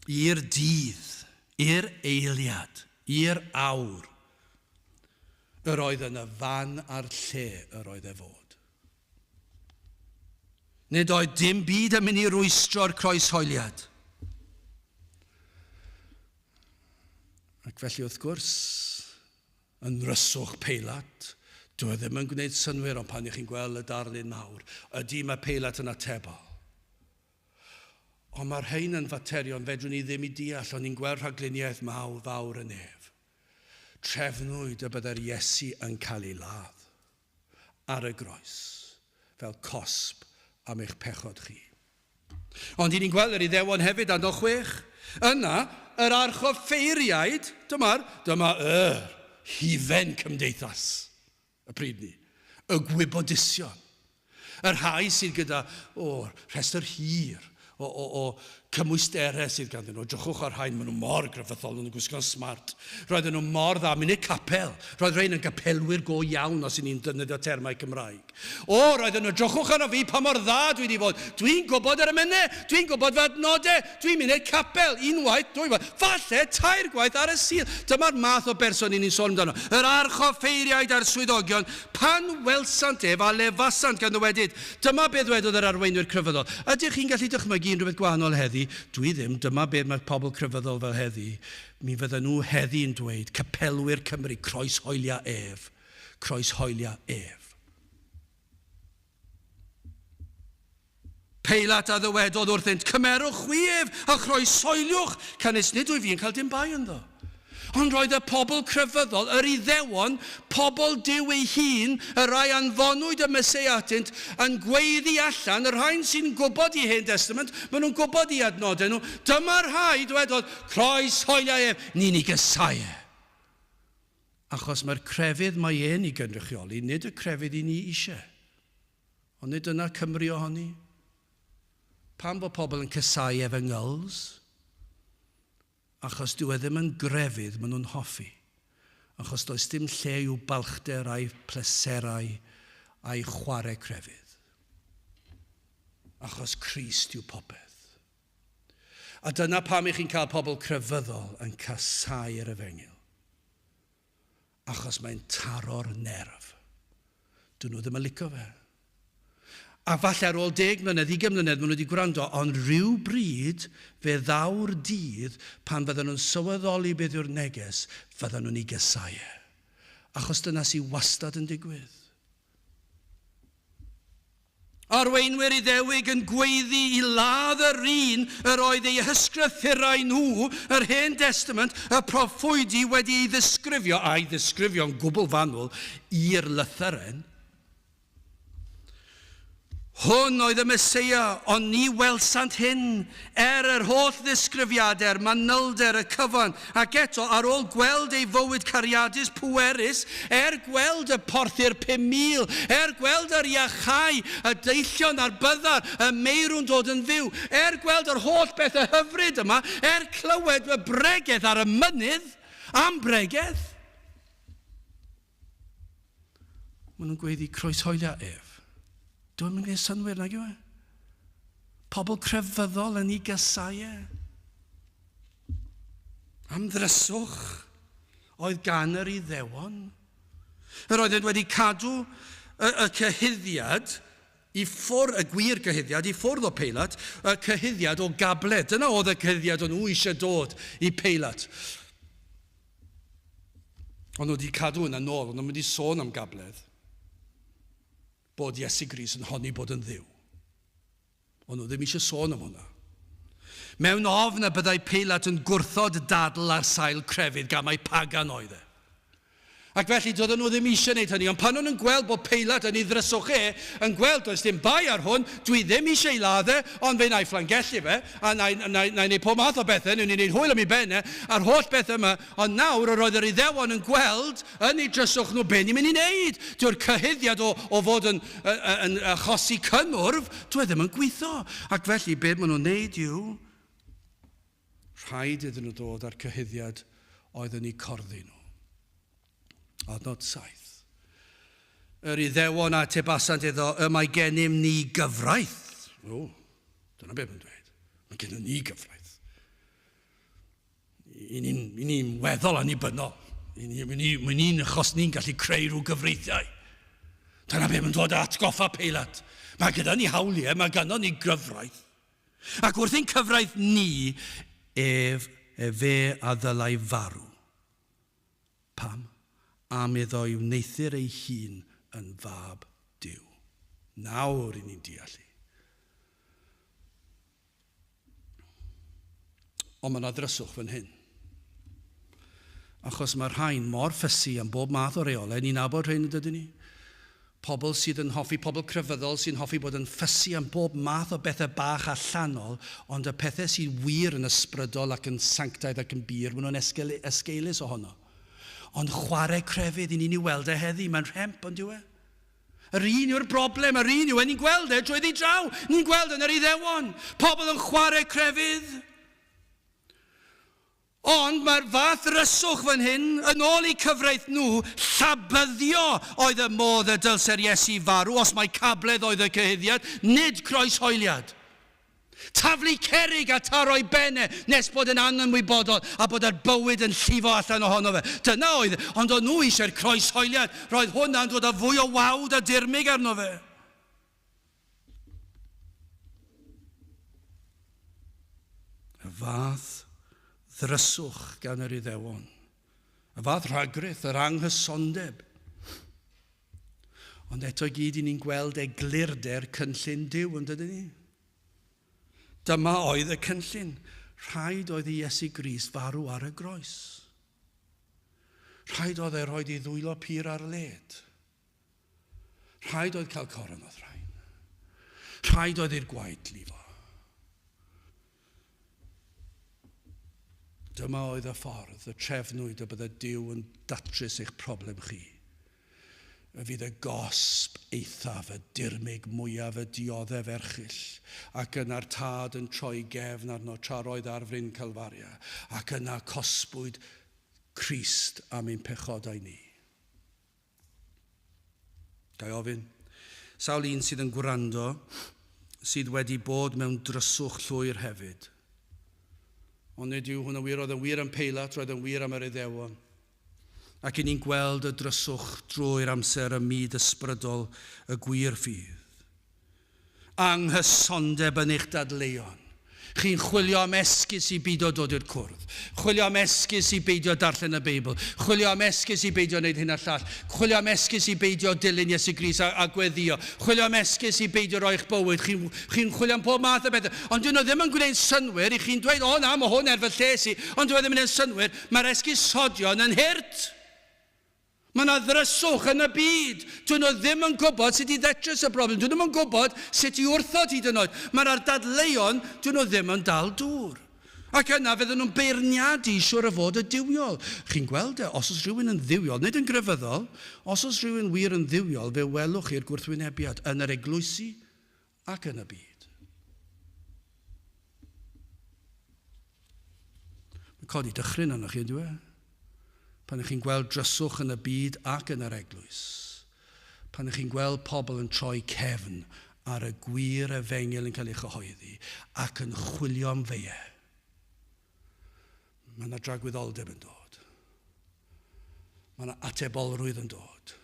I'r dydd, i'r eiliad, i'r awr, yr oedd yn y fan a'r lle yr oedd e fod. Nid oedd dim byd yn mynd i rwystro'r croeshoeliad. Ac felly wrth gwrs, yn nryswch Peilat, dyw e ddim yn gwneud synnwyr, ond pan ych chi'n gweld y darlun mawr, ydy mae Peilat yn atebol. Ond mae'r rhain yn faterion fedrwn ni ddim i deall, ond ni'n gweld rhagluniaeth mawr fawr y nef. Trefnwyd y byddai'r Iesu yn cael ei ladd ar y groes fel cosb am eich pechod chi. Ond i ni'n gweld yr Iddewon hefyd adnod 6. Yna, yr archoffeiriaid, dyma'r, dyma yr hufen cymdeithas y pryd ni, y gwybodusion, y rhai sydd gyda, o, rhestr hir o, o, o cymwysterau sydd ganddyn nhw. Drychwch ar rhain, maen nhw mor grefyddol, maen nhw'n gwisgo'n smart. Roedden nhw mor dda, mynd i'r capel. Roedd rhain yn gapelwyr go iawn os y'n ni'n defnyddio termau Cymraeg. O, roedden nhw, drychwch arno fi pa mor dda dwi wedi bod. Dwi'n gwybod yr emynau, dwi'n gwybod fy adnodau, dwi'n mynd i'r capel unwaith, dwywaith, falle tair gwaith ar y Sul. Dyma'r math o berson i ni'n sôn amdano. Yr archoffeiriaid a'r swyddogion, pan welsant ef a lefasant gan ddywedyd, dyma beth ddwedodd yr arweinwyr crefyddol. Ydych chi'n gallu dychmygu unrhyw beth gwahanol heddi? Dwi ddim. Dyma beth mae pobl crefyddol fel heddi. Mi fydden nhw heddi'n dweud, capelwyr Cymru, croeshoelia ef. Croeshoelia ef. Peilat a ddywedodd wrthynt, Cymerwch chwi ef, a chroeshoeliwch, canys nid wyf fi yn cael dim bai ynddo. Ond roedd y pobl crefyddol, yr Iddewon, pobl Duw ei hun, y rhai anfonwyd y Meseia atynt, yn gweiddi allan, y rhain sy'n gwybod i Hen Destament, maen nhw'n gwybod i adnodau nhw, dyma'r rhai, dwedodd, Croeshoelia ef, ni'n ei gysau e. Achos mae'r crefydd mae e'n ei gynrychioli, nid y crefydd i ni eisiau. Ond nid dyna Cymru ohoni. Pam bod pobl yn casau efengyls? Achos dyw e ddim yn grefydd maen nhw'n hoffi. Achos does dim lle i'w balchder a'i pleserau a'i chwarae crefydd. Achos Crist yw popeth. A dyna pam i chi'n cael pobl crefyddol yn casáu'r efengyl. Achos mae'n taro'r nerf. Dyn nhw ddim yn licio fe. A falle ar ôl 10 mlynedd, 20 mlynedd, maen nhw wedi gwrando, ond rhyw bryd fe ddaw'r dydd pan fydden nhw'n sylweddoli beth yw'r neges, fydden nhw'n ei gysau e. Achos dyna sydd wastad yn digwydd. Arweinwyr Iddewig yn gweiddi i ladd yr un yr oedd eu hysgrythurau nhw, yr Hen Destament, y proffwydi wedi ei ddisgrifio, a'i ddisgrifio'n gwbl fanwl, i'r lythyren. Hwn oedd y Meseia, ond ni welsant hyn, er yr holl ddisgrifiadau'r manylder y cyfan, ac eto, ar ôl gweld ei fywyd cariadus pwerus, er gweld y porthi'r 5,000, er gweld yr iachau, y deillion a'r byddar, y meirw'n dod yn fyw, er gweld yr holl bethau hyfryd yma, er clywed y bregeth ar y mynydd, am bregeth, Maen nhw'n gweiddi croeshoelio ef. Dwi'n mynd gwneud synnwyr, nag yw e? Pobl crefyddol yn ei gasau e. Am ddryswch oedd gan yr Iddewon. Yr oeddent wedi cadw y, y cyhuddiad i ffwrdd, y gwir gyhuddiad, i ffwrdd o Peilat, y cyhuddiad o gable. Dyna oedd y cyhuddiad o'n nhw eisiau dod i Peilat. Ond nhw wedi cadw hwnna nôl, ond nhw'n mynd i sôn am gabledd. Bod Iesu Grist yn honni bod yn ddiw. Ond nhw ddim eisiau sôn am hwnna. Mewn ofn y byddai Peilat yn gwrthod dadl ar sail crefydd gan mai pagan oedd e. Ac felly doedden nhw ddim eisiau gwneud hynny. Ond pan o'n nhw'n gweld bod Peilat yn ei ddryswch e, yn gweld does dim bai ar hwn, dwi ddim eisiau ei ladd e, ond fe wna i fflangellu fe, a na i, na i, na i wneud pob math o bethau, newn ni wneud hwyl am ei ben e, a'r holl bethau yma. Ond nawr yr oedd yr Iddewon yn gweld yn eu dryswch nhw be ni'n mynd i wneud. Dyw'r cyhuddiad o, o fod yn, yn, yn achosi cynnwrf, dyw e ddim yn gweithio. Ac felly be maen nhw'n wneud yw, Rhaid iddyn nhw ddod â'r cyhuddiad oedd yn eu corddi nhw. Adnod 7. Yr Iddewon a atebasant iddo, y mae gennym ni gyfraith. O, dyna beth mae'n dweud. Mae gennym ni gyfraith. I ni'n ni weddol annibynnol. I ni'n ni, ni, achos ni'n gallu creu rhyw gyfreithiau. Dyna beth mae'n dod atgoffa Peilat. Mae gyda ni hawliau, mae ganddo ni gyfraith. Ac wrth ein cyfraith ni, ef, efe a ddylai farw. Pam? Am iddo ei wneuthur ei hun yn fab Duw. Nawr i ni'n deall i. Ond mae yna ddryswch fan hyn. Achos mae rhain mor ffysi am bob math o reolau, ni'n nabod rhain yn dydyn ni? Pobl sydd yn hoffi, pobl crefyddol sy'n hoffi bod yn ffysi am bob math o bethau bach allanol, ond y pethau sydd wir yn ysbrydol ac yn sanctaidd ac yn bur, maen nhw'n esgeulus ohono. Ond chwarae crefydd, i ni'n ei weld e heddi, mae'n rhemp, ond yw e? Yr un yw'r broblem, yr un yw e, ni'n gweld e drwyddi draw, ni'n gweld yn yr Iddewon, pobl yn chwarae crefydd. Ond mae'r fath ddryswch fan hyn, yn ôl eu cyfraith nhw, llabyddio oedd y modd y dylse'r Iesu farw, os mai cabledd oedd y cyhuddiad, nid croeshoeliad. Taflu cerrig a taro'i ben e nes bod yn anymwybodol a bod yr bywyd yn llifo allan ohono fe. Dyna oedd, ond o'n nhw eisiau'r croeshoeliad, roedd hwnna'n dod â fwy o wawd a dirmyg arno fe. Y fath ddryswch gan yr Iddewon, y fath rhagrith, yr anghysondeb. Ond eto i gyd i ni'n gweld eglurder cynllun Duw, yn dydyn ni? Dyma oedd y cynllun. Rhaid oedd i Iesu Grist farw ar y groes. Rhaid oedd e roed ei ddwylo pur ar led. Rhaid oedd cael coron o ddrain. Rhaid oedd i'r gwaed lifo. Dyma oedd y ffordd y trefnwyd y bydde Duw yn datrys eich problem chi. Y fydd y gosb eithaf, y dirmyg mwyaf, y dioddef erchyll, ac yna'r tad yn troi gefn arno tra roedd ar fryn Calfaria, ac yna cosbwyd Crist am ein pechodau ni. Ga i ofyn? Sawl un sydd yn gwrando sydd wedi bod mewn dryswch llwyr hefyd. Ond nid yw hwn yn wir, roedd yn wir am Peilat, roedd yn wir am yr Iddewon. Ac i ni'n gweld y dryswch drwy'r amser ym myd ysbrydol y gwir ffydd. Anghysondeb yn eich dadleuon. Chi'n chwilio am esgus i beidio dod i'r cwrdd. Chwilio am esgus i beidio darllen y Beibl. Chwilio am esgus i beidio wneud hyn a llall. Chwilio am esgus i beidio dilyn Iesu Grist a, a gweddio. Chwilio am esgus i beidio roi'ch bywyd. Chi'n chi chwilio am pob math o bethau. Ond dyn nhw ddim yn gwneud synnwyr i chi'n dweud, o na, mae hwn er fy lles i. Ond dyw e ddim yn gwneud synnwyr. Mae'r esgusodion yn hurt. Mae yna ddryswch yn y byd. Dyn nhw ddim yn gwybod sut i ddatrys y broblem. Dyn nhw'm yn gwybod sut i wrthod hyd yn oed. Mae'r dadleuon, dyn nhw ddim yn dal dŵr. Ac yna fydden nhw'n beirniadu siwr o fod y duwiol. Chi'n gweld e, os oes rhywun yn dduwiol, nid yn grefyddol, os oes rhywun wir yn dduwiol, fe welwch chi'r gwrthwynebiad yn yr eglwysi ac yn y byd. Mae'n codi dychryn arnoch chi, ynddo e? Pan ych chi'n gweld dryswch yn y byd ac yn yr eglwys. Pan ych chi'n gweld pobl yn troi cefn ar y gwir efengyl yn cael ei chyhoeddi ac yn chwilio am feiau. Mae yna dragwyddoldeb yn dod. Mae yna atebolrwydd yn dod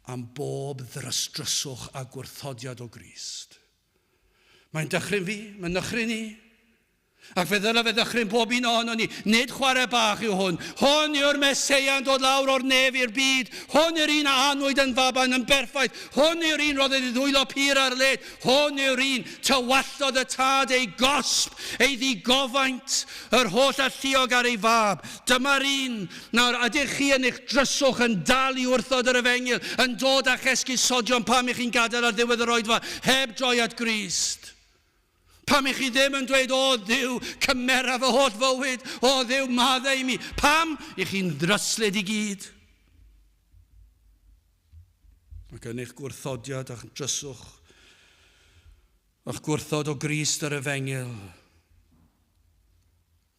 am bob ddrysdryswch a gwrthodiad o Grist. Mae'n dychryn fi, mae'n nychryn i. Ac fe ddylai fe ddychryn pob un ohono ni. Nid chwarae bach yw hwn. Hwn yw'r Meseia yn dod lawr o'r nef i'r byd. Hwn yw'r un a anwyd yn faban yn berffaith. Hwn yw'r un roddodd ei ddwylo pur ar led. Hwn yw'r un tywalltodd y tad ei gosb, ei ddigofaint, yr holl alluog ar ei fab. Dyma'r un. Nawr, ydych chi yn eich dryswch yn dal i wrthod yr efengyl, yn dod â'ch esgusodion pam i chi'n gadael ar ddiwedd yr oedfa heb droi at Grist? Pam i chi ddim yn dweud, O Dduw, cymera fy holl fywyd, o Dduw, maddau i mi? Pam i chi'n ddryslyd i gyd? Ac yn eich gwrthodiad a'ch dryswch, a'ch gwrthod o Grist yr efengyl,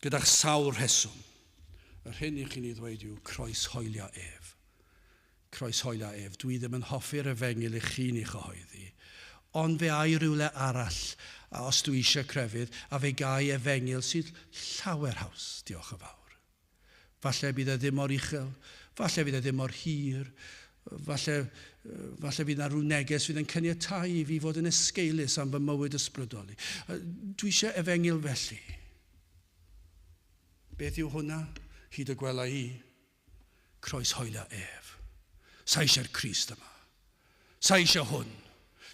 gyda'ch sawl rheswm, yr hyn i chi'n ei ddweud yw croeshoelio ef. Croeshoelio ef. Dwi ddim yn hoffi'r efengyl i chi'n ei chyhoeddi, ond fe ai rywle arall, a os dwi eisiau crefydd, a fe gai efengyl sydd llawer haws, diolch yn fawr. Falle bydd e ddim mor uchel, falle fydd e ddim mor hir, falle, falle fydd yna rhyw neges fydd yn caniatáu i fi fod yn esgeulus am fy mywyd ysbrydol i. Dwi eisiau efengyl felly. Beth yw hwnna? Hyd y gwela i. Croeshoelio ef. Sa eisiau'r Crist yma. Sa eisiau hwn.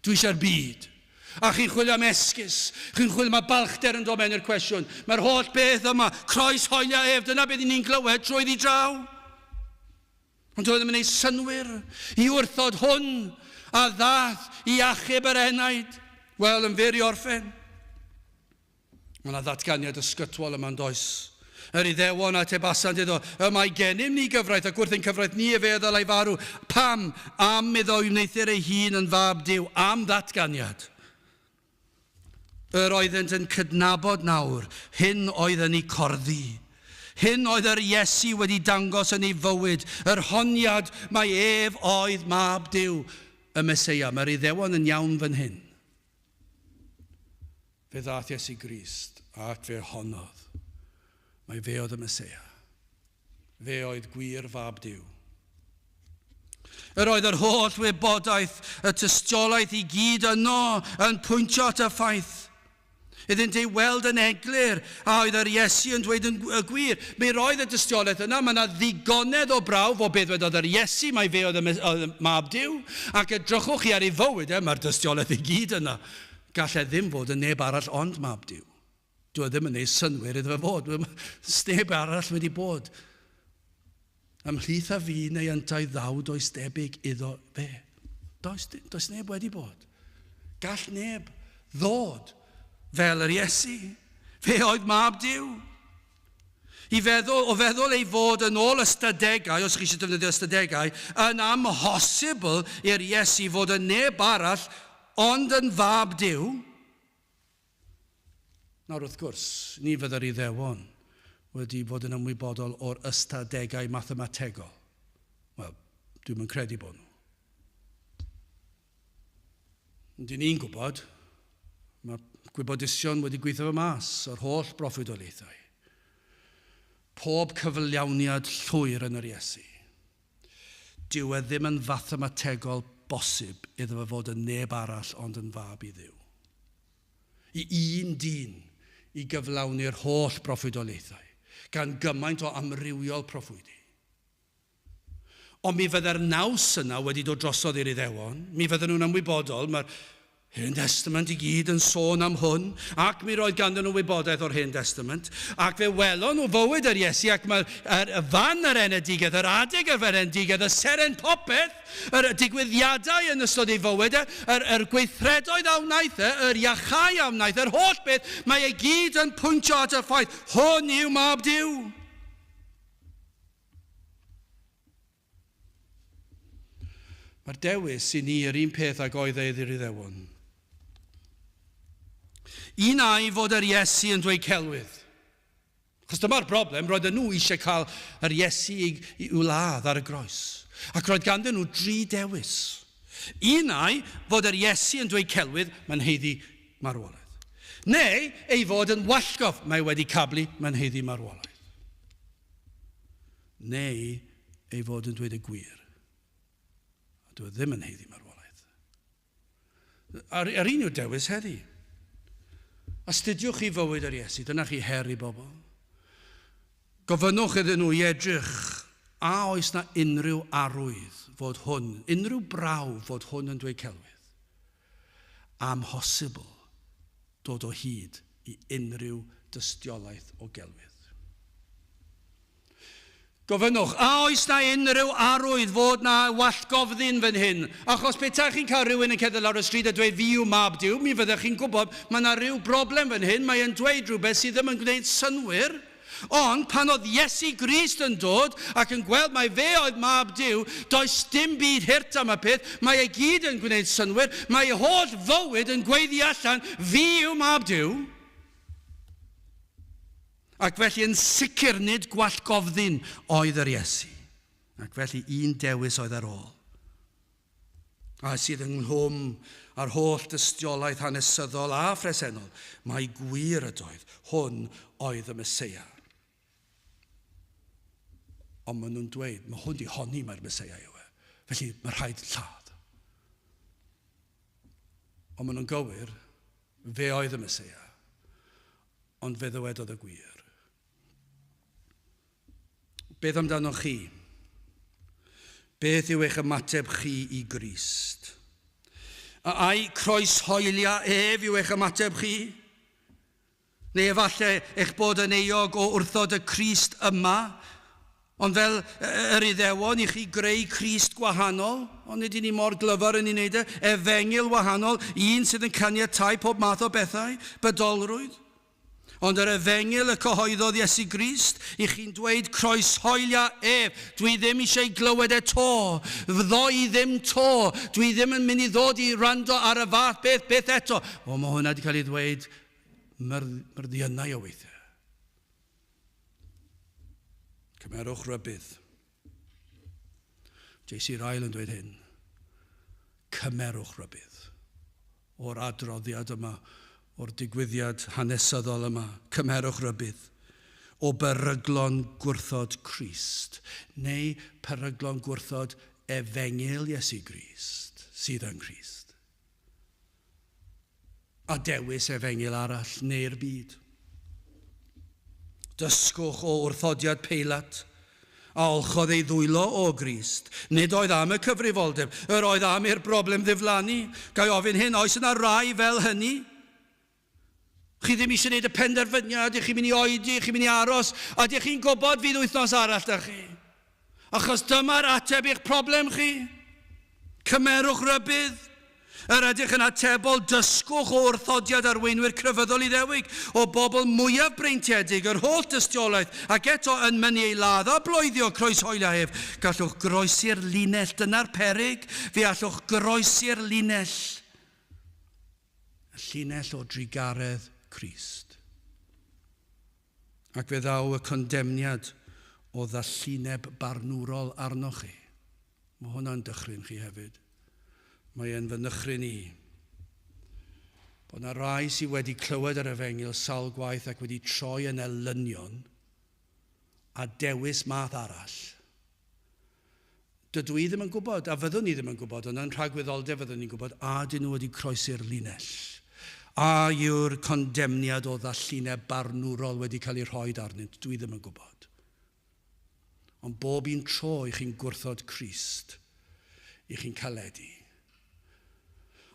Dwi eisiau'r byd. A chi'n chwilio am esgus. Chi'n chwilio, mae balchder yn dod mewn i'r cwestiwn. Mae'r holl beth yma, croes hoelio ef, dyna beth ni'n glywed trwyddi draw. Ond doedd ddim yn ei synwyr i wrthod hwn a ddath i achub yr enaid. Wel, yn fyr i orffen. Mae yna ddatganiad ysgytwol yma yn does? Yr Iddewon atebasant iddo, Y mae gennym ni gyfraith, ac wrth ein cyfraith ni efe a ddylai farw. Pam? Am iddo wneuthur ei hun yn fab Duw. Am ddatganiad. Yr oeddent yn cydnabod nawr, hyn oedd yn eu corddi. Hyn oedd yr Iesu wedi dangos yn ei fywyd, yr honiad mai ef oedd mab Duw, y Meseia. Mae'r Iddewon yn iawn fan hyn. Fe ddaeth Iesu Grist ac fe honnodd mai fe oedd y Meseia. Fe oedd gwir fab Duw. Yr oedd yr holl wybodaeth, y tystiolaeth i gyd yno yn pwyntio at y ffaith iddynt ei weld yn eglur a oedd yr Iesu yn dweud yn y gwir. Mi roedd y dystiolaeth yna, mae yna ddigonedd o brawf o beth wedodd yr Iesu, mai fe oedd y, oedd y mab Duw, ac edrychwch chi ar ei fywyd e, mae'r dystiolaeth i gyd yna. Gall e ddim fod yn neb arall ond mab Duw. Dyw e ddim yn neud synnwyr iddo fe fod. Sneb arall wedi bod. Ymhlith a fi neu yntau ddaw does debyg iddo fe. Does, does neb wedi bod. Gall neb ddod fel yr Iesu. Fe oedd mab Duw. I feddwl, o feddwl ei fod yn ôl ystadegau, os chi eisiau defnyddio ystadegau, yn amhosibl i'r Iesu fod yn neb arall ond yn fab Duw. Nawr wrth gwrs, ni fydde'r Iddewon wedi bod yn ymwybodol o'r ystadegau mathemategol. Wel, dwi'm yn credu bod nhw. Dyn ni'n gwybod, mae gwybodusion wedi gweithio fe mas, yr holl broffwydoliaethau. Pob cyflawniad llwyr yn yr Iesu. Dyw e ddim yn fathemategol bosib iddo fe fod yn neb arall ond yn fab i Dduw. I un dyn i gyflawni'r holl broffwydoliaethau, gan gymaint o amrywiol proffwydi. Ond mi fydde'r naws yna wedi dod drosodd i'r Iddewon, mi fydden nhw'n ymwybodol, mae'r Hen Destament i gyd yn sôn am hwn, ac mi roedd ganddyn nhw wybodaeth o'r Hen Destament, ac fe welon nhw fywyd yr Iesu, ac mae'r er, y fan yr enedigaeth, yr adeg yr enedigaeth, y seren popeth, yr digwyddiadau yn ystod ei fywyd e, yr, yr gweithredoedd a wnaeth e, yr iachau a wnaeth, yr holl beth, mae e gyd yn pwyntio at y ffaith, hwn yw Mab Duw. Mae'r dewis i ni yr un peth ag oedd e iddi'r Iddewon. Un ai fod yr Iesu yn dweud celwydd. Chos dyma'r broblem, roedden nhw eisiau cael yr Iesu i'w ladd ar y groes. Ac roedd ganddyn nhw dri dewis. Un ai fod yr Iesu yn dweud celwydd, mae'n haeddu marwolaeth. Neu ei fod yn wallgof, mae wedi cablu, mae'n haeddu marwolaeth. Neu ei fod yn dweud y gwir. A dyw e ddim yn haeddu marwolaeth. A'r, ar un yw'r dewis heddi. Astudiwch chi fywyd yr Iesu, dyna chi her i bobl. Gofynnwch iddyn nhw i edrych a oes na unrhyw arwydd fod hwn, unrhyw brawf fod hwn yn dweud celwydd. Amhosibl dod o hyd i unrhyw dystiolaeth o gelwydd. Gofynnwch, a oes na unrhyw arwydd fod na wallgofddyn fan hyn? Achos petai chi'n cael rhywun yn cerdded lawr y stryd a dweud fi yw mab Duw, mi fyddech chi'n gwybod mae yna rhyw broblem fan hyn, mae e'n dweud rhywbeth sydd ddim yn gwneud synnwyr. Ond pan oedd Iesu Grist yn dod ac yn gweld mai fe oedd Mab Duw, does dim byd hurt am y peth, mae e gyd yn gwneud synnwyr, mae ei holl fywyd yn gweiddi allan, fi yw Mab Duw. Ac felly yn sicr nid gwallgofddyn oedd yr Iesu. Ac felly un dewis oedd ar ôl. A sydd ynghlwm â'r holl dystiolaeth hanesyddol a phresennol, mai gwir ydoedd, hwn oedd y Meseia. Ond maen nhw'n dweud, mae hwn di honni mai'r Meseia yw e, felly mae rhaid lladd. Ond maen nhw'n gywir, fe oedd y Meseia, ond fe ddywedodd y gwir. Beth amdanoch chi? Beth yw eich ymateb chi i Grist? A ai croeshoelia ef yw eich ymateb chi? Neu efallai eich bod yn euog o wrthod y Crist yma, ond fel yr Iddewon i chi greu Crist gwahanol, ond nid i ni mor glyfar yn ei wneud e, efengyl wahanol, un sydd yn caniatáu pob math o bethau, bydolrwydd. Ond yr efengyl y cyhoeddodd Iesu Grist i chi'n dweud croeshoelia ef. Dwi ddim eisiau ei glywed e 'to. Fyddo i ddim 'to. Dwi ddim yn mynd i ddod i wrando ar y fath beth byth eto. O, mae hwnna wedi cael ei ddweud myrddiynau o weithiau. Cymerwch rybudd. J.C. Ryle yn dweud hyn. Cymerwch rybudd o'r adroddiad yma, o'r digwyddiad hanesyddol yma. Cymerwch rybudd o beryglon gwrthod Crist, neu peryglon gwrthod efengyl Iesu Grist, sydd yng Nghrist. A dewis efengyl arall neu'r byd. Dysgwch o wrthodiad Peilat, a olchodd ei ddwylo o Grist. Nid oedd am y cyfrifoldeb, yr oedd am i'r broblem ddiflannu. Ga i ofyn hyn, oes yna rai fel hynny? Chi ddim eisiau gwneud y penderfyniad, ych chi'n mynd i oedi, chi'n mynd i aros, a ydych chi'n gwybod fydd wythnos arall da chi? Achos dyma'r ateb i'ch problem chi. Cymerwch rybudd. Yr ydych yn atebol, dysgwch o wrthodiad arweinwyr crefyddol Iddewig, o bobl mwyaf breintiedig, yr holl dystiolaeth, ac eto yn mynnu ei ladd a bloeddio croeshoelio ef. Gallwch groesi'r linell, dyna'r peryg, fe allwch groesi'r linell. Y llinell o drugaredd Crist. Ac fe ddaw y condemniad o ddallineb barnwrol arnoch chi. Mae hwnna'n dychryn chi hefyd. Mae e'n fy nychryn i. Bod na rai sydd wedi clywed yr efengyl sawl gwaith ac wedi troi yn elynion a dewis math arall. Dydw i ddim yn gwybod, a fyddwn ni ddim yn gwybod, ond yn rhagwyddoldeb fyddwn ni'n gwybod, a dyn nhw wedi croesi'r linell. A yw'r condemniad o ddallineb barnwrol wedi cael ei rhoi arnynt? Dwi ddim yn gwybod. Ond bob un tro i chi'n gwrthod Crist, i chi'n caledu.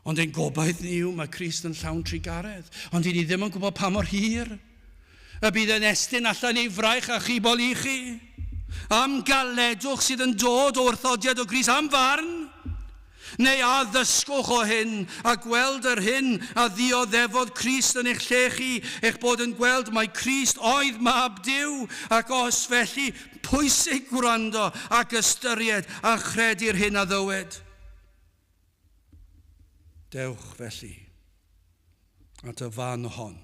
Ond ein gobaith ni yw mae Crist yn llawn trugaredd. Ond i ni ddim yn gwybod pa mor hir y bydd yn estyn allan ei fraich a chibol i chi. Am galedwch sydd yn dod o wrthodiad o Grist, am farn. Neu a ddysgwch o hyn a gweld yr hyn a ddioddefodd Crist yn eich lle chi, eich bod yn gweld mai Crist oedd mab Duw, ac os felly, pwysig gwrando ac ystyried a chredu'r hyn a ddywed. Dewch felly at y fan hon,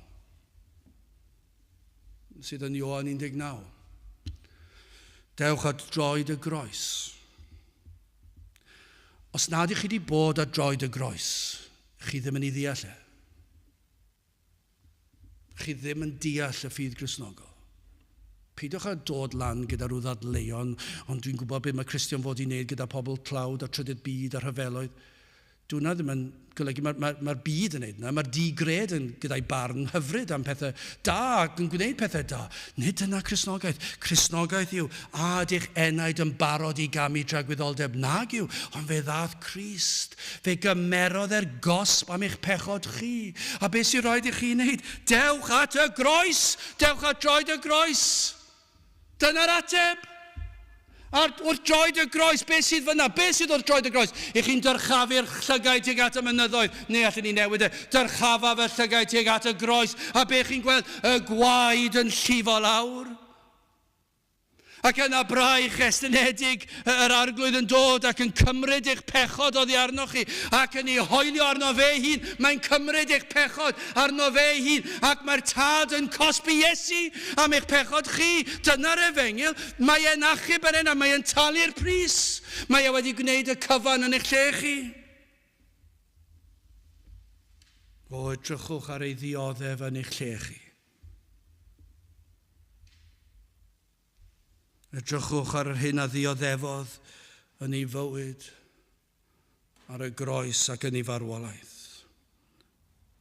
sydd yn Ioan 19. Dewch at droed y groes. Os nad ych chi wedi bod at droed y groes, chi ddim yn ei ddeall e. Chi ddim yn deall y ffydd Gristnogol. Peidiwch â dod lan gyda rhyw ddadleuon, ond dwi'n gwybod beth mae Cristion fod i wneud gyda pobl tlawd a trydydd byd a rhyfeloedd. Dyw hwnna ddim yn golygu, mae'r mae, mae byd yn neud yna, mae'r di-gred yn gyda'i barn hyfryd am pethau da ac yn gwneud pethau da. Nid dyna Cristnogaeth. Cristnogaeth yw, a ydych enaid yn barod i gamu tragwyddoldeb? Nag yw, ond fe ddaeth Crist. Fe gymerodd e'r gosb am eich pechod chi. A beth sy'n rhaid i chi wneud? Dewch at y groes! Dewch at droed y groes! Dyna'r ateb! Ar, wrth droed y groes, beth sydd fyna? Beth sydd wrth droed y groes? I chi'n dyrchafu'r llygaid tuag at y mynyddoedd, neu allan ni newid e. Dyrchafa fy llygaid tuag at y groes, a be chi'n gweld? Y gwaed yn llifo lawr. Ac yna braich estynedig yr Arglwydd yn dod ac yn cymryd eich pechod oddi arnoch chi ac yn ei hoelio arno fe hun. Mae'n cymryd eich pechod arno fe hun ac mae'r Tad yn cosbi Iesu am eich pechod chi. Dyna'r efengyl. Mae e'n achub yr enau, mae e'n talu'r pris. Mae e wedi gwneud y cyfan yn eich lle chi. O, edrychwch ar ei ddioddef yn eich lle chi. Edrychwch ar yr hyn a ddioddefodd yn ei fywyd, ar y groes ac yn ei farwolaeth.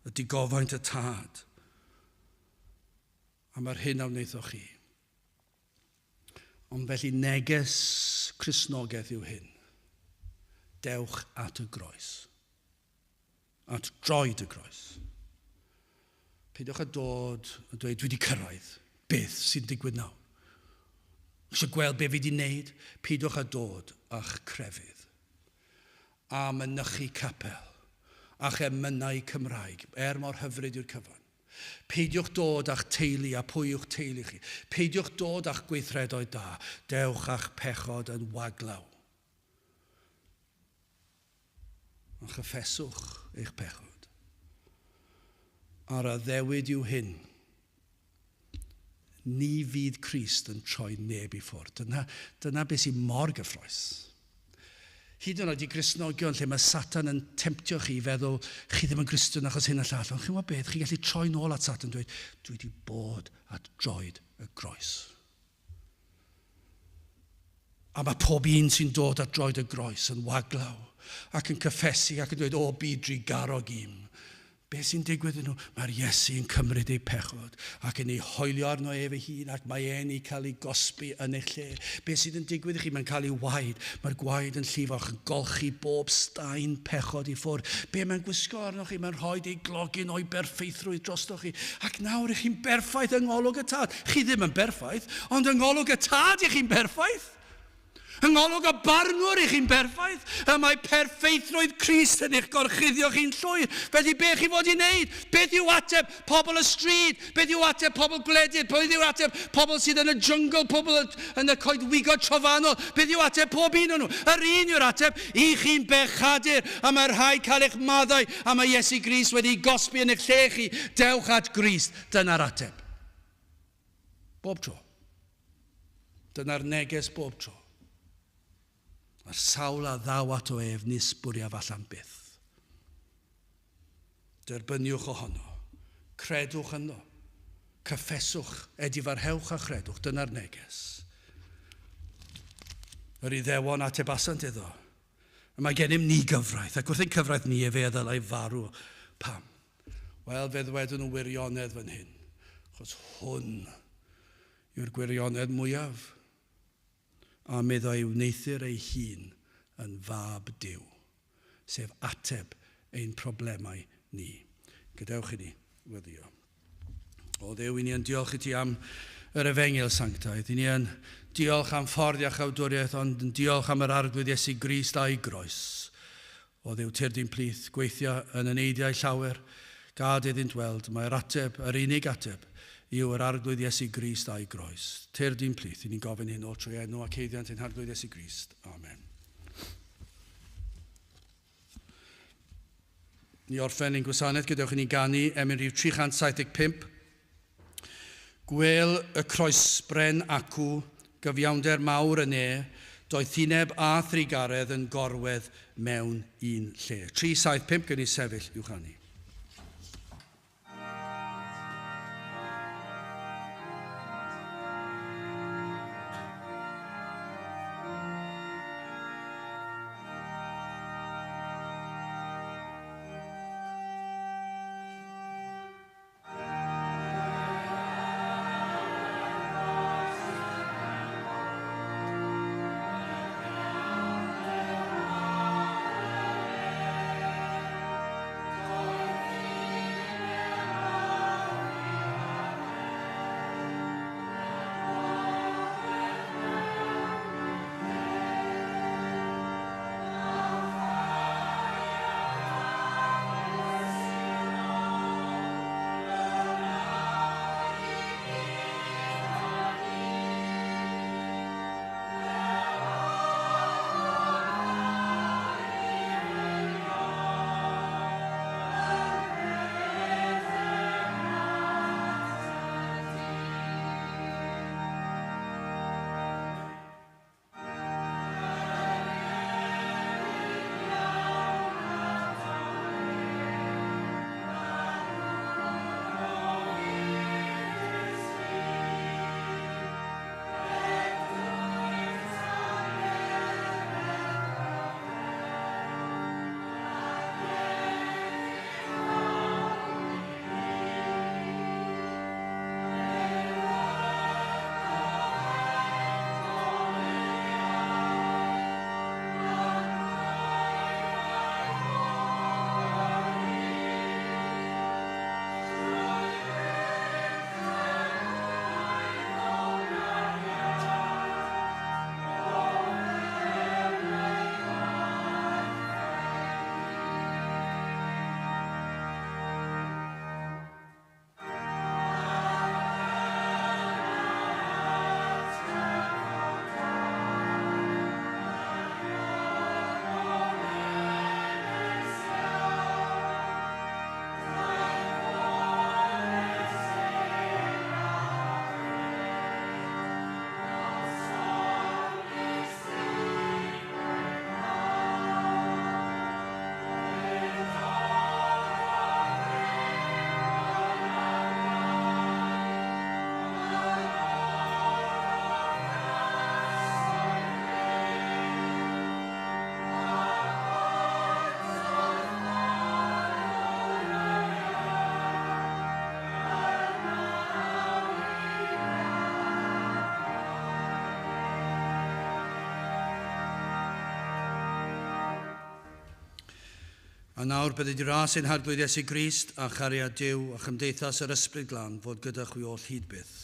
Y digofaint y tad am yr hyn a wnaethoch chi. Ond felly neges Cristnogaeth yw hyn. Dewch at y groes. At droed y groes. Peidiwch â dod a dweud, dwi wedi cyrraedd, beth sy'n digwydd nawr? Eisiau gweld be fi wedi wneud? Peidiwch â dod â'ch crefydd a mynychu capel a'ch emynau Cymraeg, er mor hyfryd yw'r cyfan. Peidiwch dod â'ch teulu a pwy yw'ch teulu chi. Peidiwch dod â'ch gweithredoedd da. Dewch â'ch pechod yn waglaw. A chyffeswch eich pechod. A'r addewid yw hyn. Ni fydd Crist yn troi neb i ffwrdd. Dyna, dyna beth sy'n mor gyffroes. Hyd yn oed i Gristnogion lle mae Satan yn temtio chi i feddwl chi ddim yn Gristion achos hyn a llall. Ond chi'n gwybod beth, chi'n gallu troi nôl at Satan dweud, dwi wedi bod at droed y groes. A mae pob un sy'n dod at droed y groes yn waglaw ac yn cyffesu ac yn dweud, o, byd drugarog i'm. Beth sy'n digwydd yn nhw? Mae'r Iesu yn cymryd eu pechod ac yn ei hoelio arno ef ei hun ac mae e'n ei cael ei gosbi yn eich lle. Beth sydd yn digwydd i chi? Mae'n cael ei waed. Mae'r gwaed yn llifo ac yn golchi bob staen pechod i ffwrdd. Be mae'n gwisgo arnoch chi? Mae'n rhoi ei glogyn o'i berffeithrwydd drostoch chi. Ac nawr ych chi'n berffaith yng ngolwg y Tad. Chi ddim yn berffaith, ond yng ngolwg y Tad ych chi'n berffaith. Yng ngolwg y barnwr ych chi'n berffaith. Y mae perffeithrwydd Crist yn eich gorchuddio chi'n llwyr. Felly be chi fod i wneud? Beth yw ateb pobl y stryd? Beth yw ateb pobl gwledydd? Beth yw ateb pobl sydd yn y jyngl, pobl yn y coedwigoedd trofannol? Beth yw ateb pob un o'n nhw? Yr un yw'r ateb, i chi'n bechadur, a mae rhaid cael eich maddau, a mae Iesu Grist wedi gosbi yn eich lle chi. Dewch at Grist. Dyna'r ateb. Bob tro. Dyna'r neges bob tro. A'r sawl a ddaw ato ef nis bwriaf allan byth. Derbyniwch ohono. Credwch ynddo. Cyffeswch, edifarhewch a chredwch. Dyna'r neges. Yr Iddewon atebasant iddo. Y mae gennym ni gyfraith, ac wrth ein cyfraith ni efe a ddylai farw. Pam? Wel, fe ddwedwn nhw wirionedd fan hyn, achos hwn yw'r gwirionedd mwyaf. A meddo ei wneuthur ei hun yn fab Duw, sef ateb ein problemau ni. Gadewch i ni weddio. O Dduw, i ni yn diolch i ti am yr efengyl sanctaidd. I ni yn diolch am ffordd iachawdwriaeth, ond yn diolch am yr Arglwydd Iesu Grist a'i groes. O Dduw, tyrd i'n plith, gweithio yn eneidiau llawer, gad iddynt weld, mae'r ateb, yr unig ateb, yw yr Arglwydd Iesu Grist a'i groes. Tyrd i'n plith, i ni'n gofyn hyn oll trwy enw ac haeddiant ein Harglwydd Iesu Grist. Amen. Ni orffen ein gwasanaeth, gadewch i ni ganu emyn rhif 375. Gwel y croesbren acw, gyfiawnder mawr y ne, doethineb a thrugaredd yn gorwedd mewn un lle. 375, gwn i sefyll i'w chanu. A nawr bydded i ras ein Harglwydd Iesu Grist a chariad Duw a chymdeithas yr Ysbryd Glân fod gyda chwi oll hyd byth.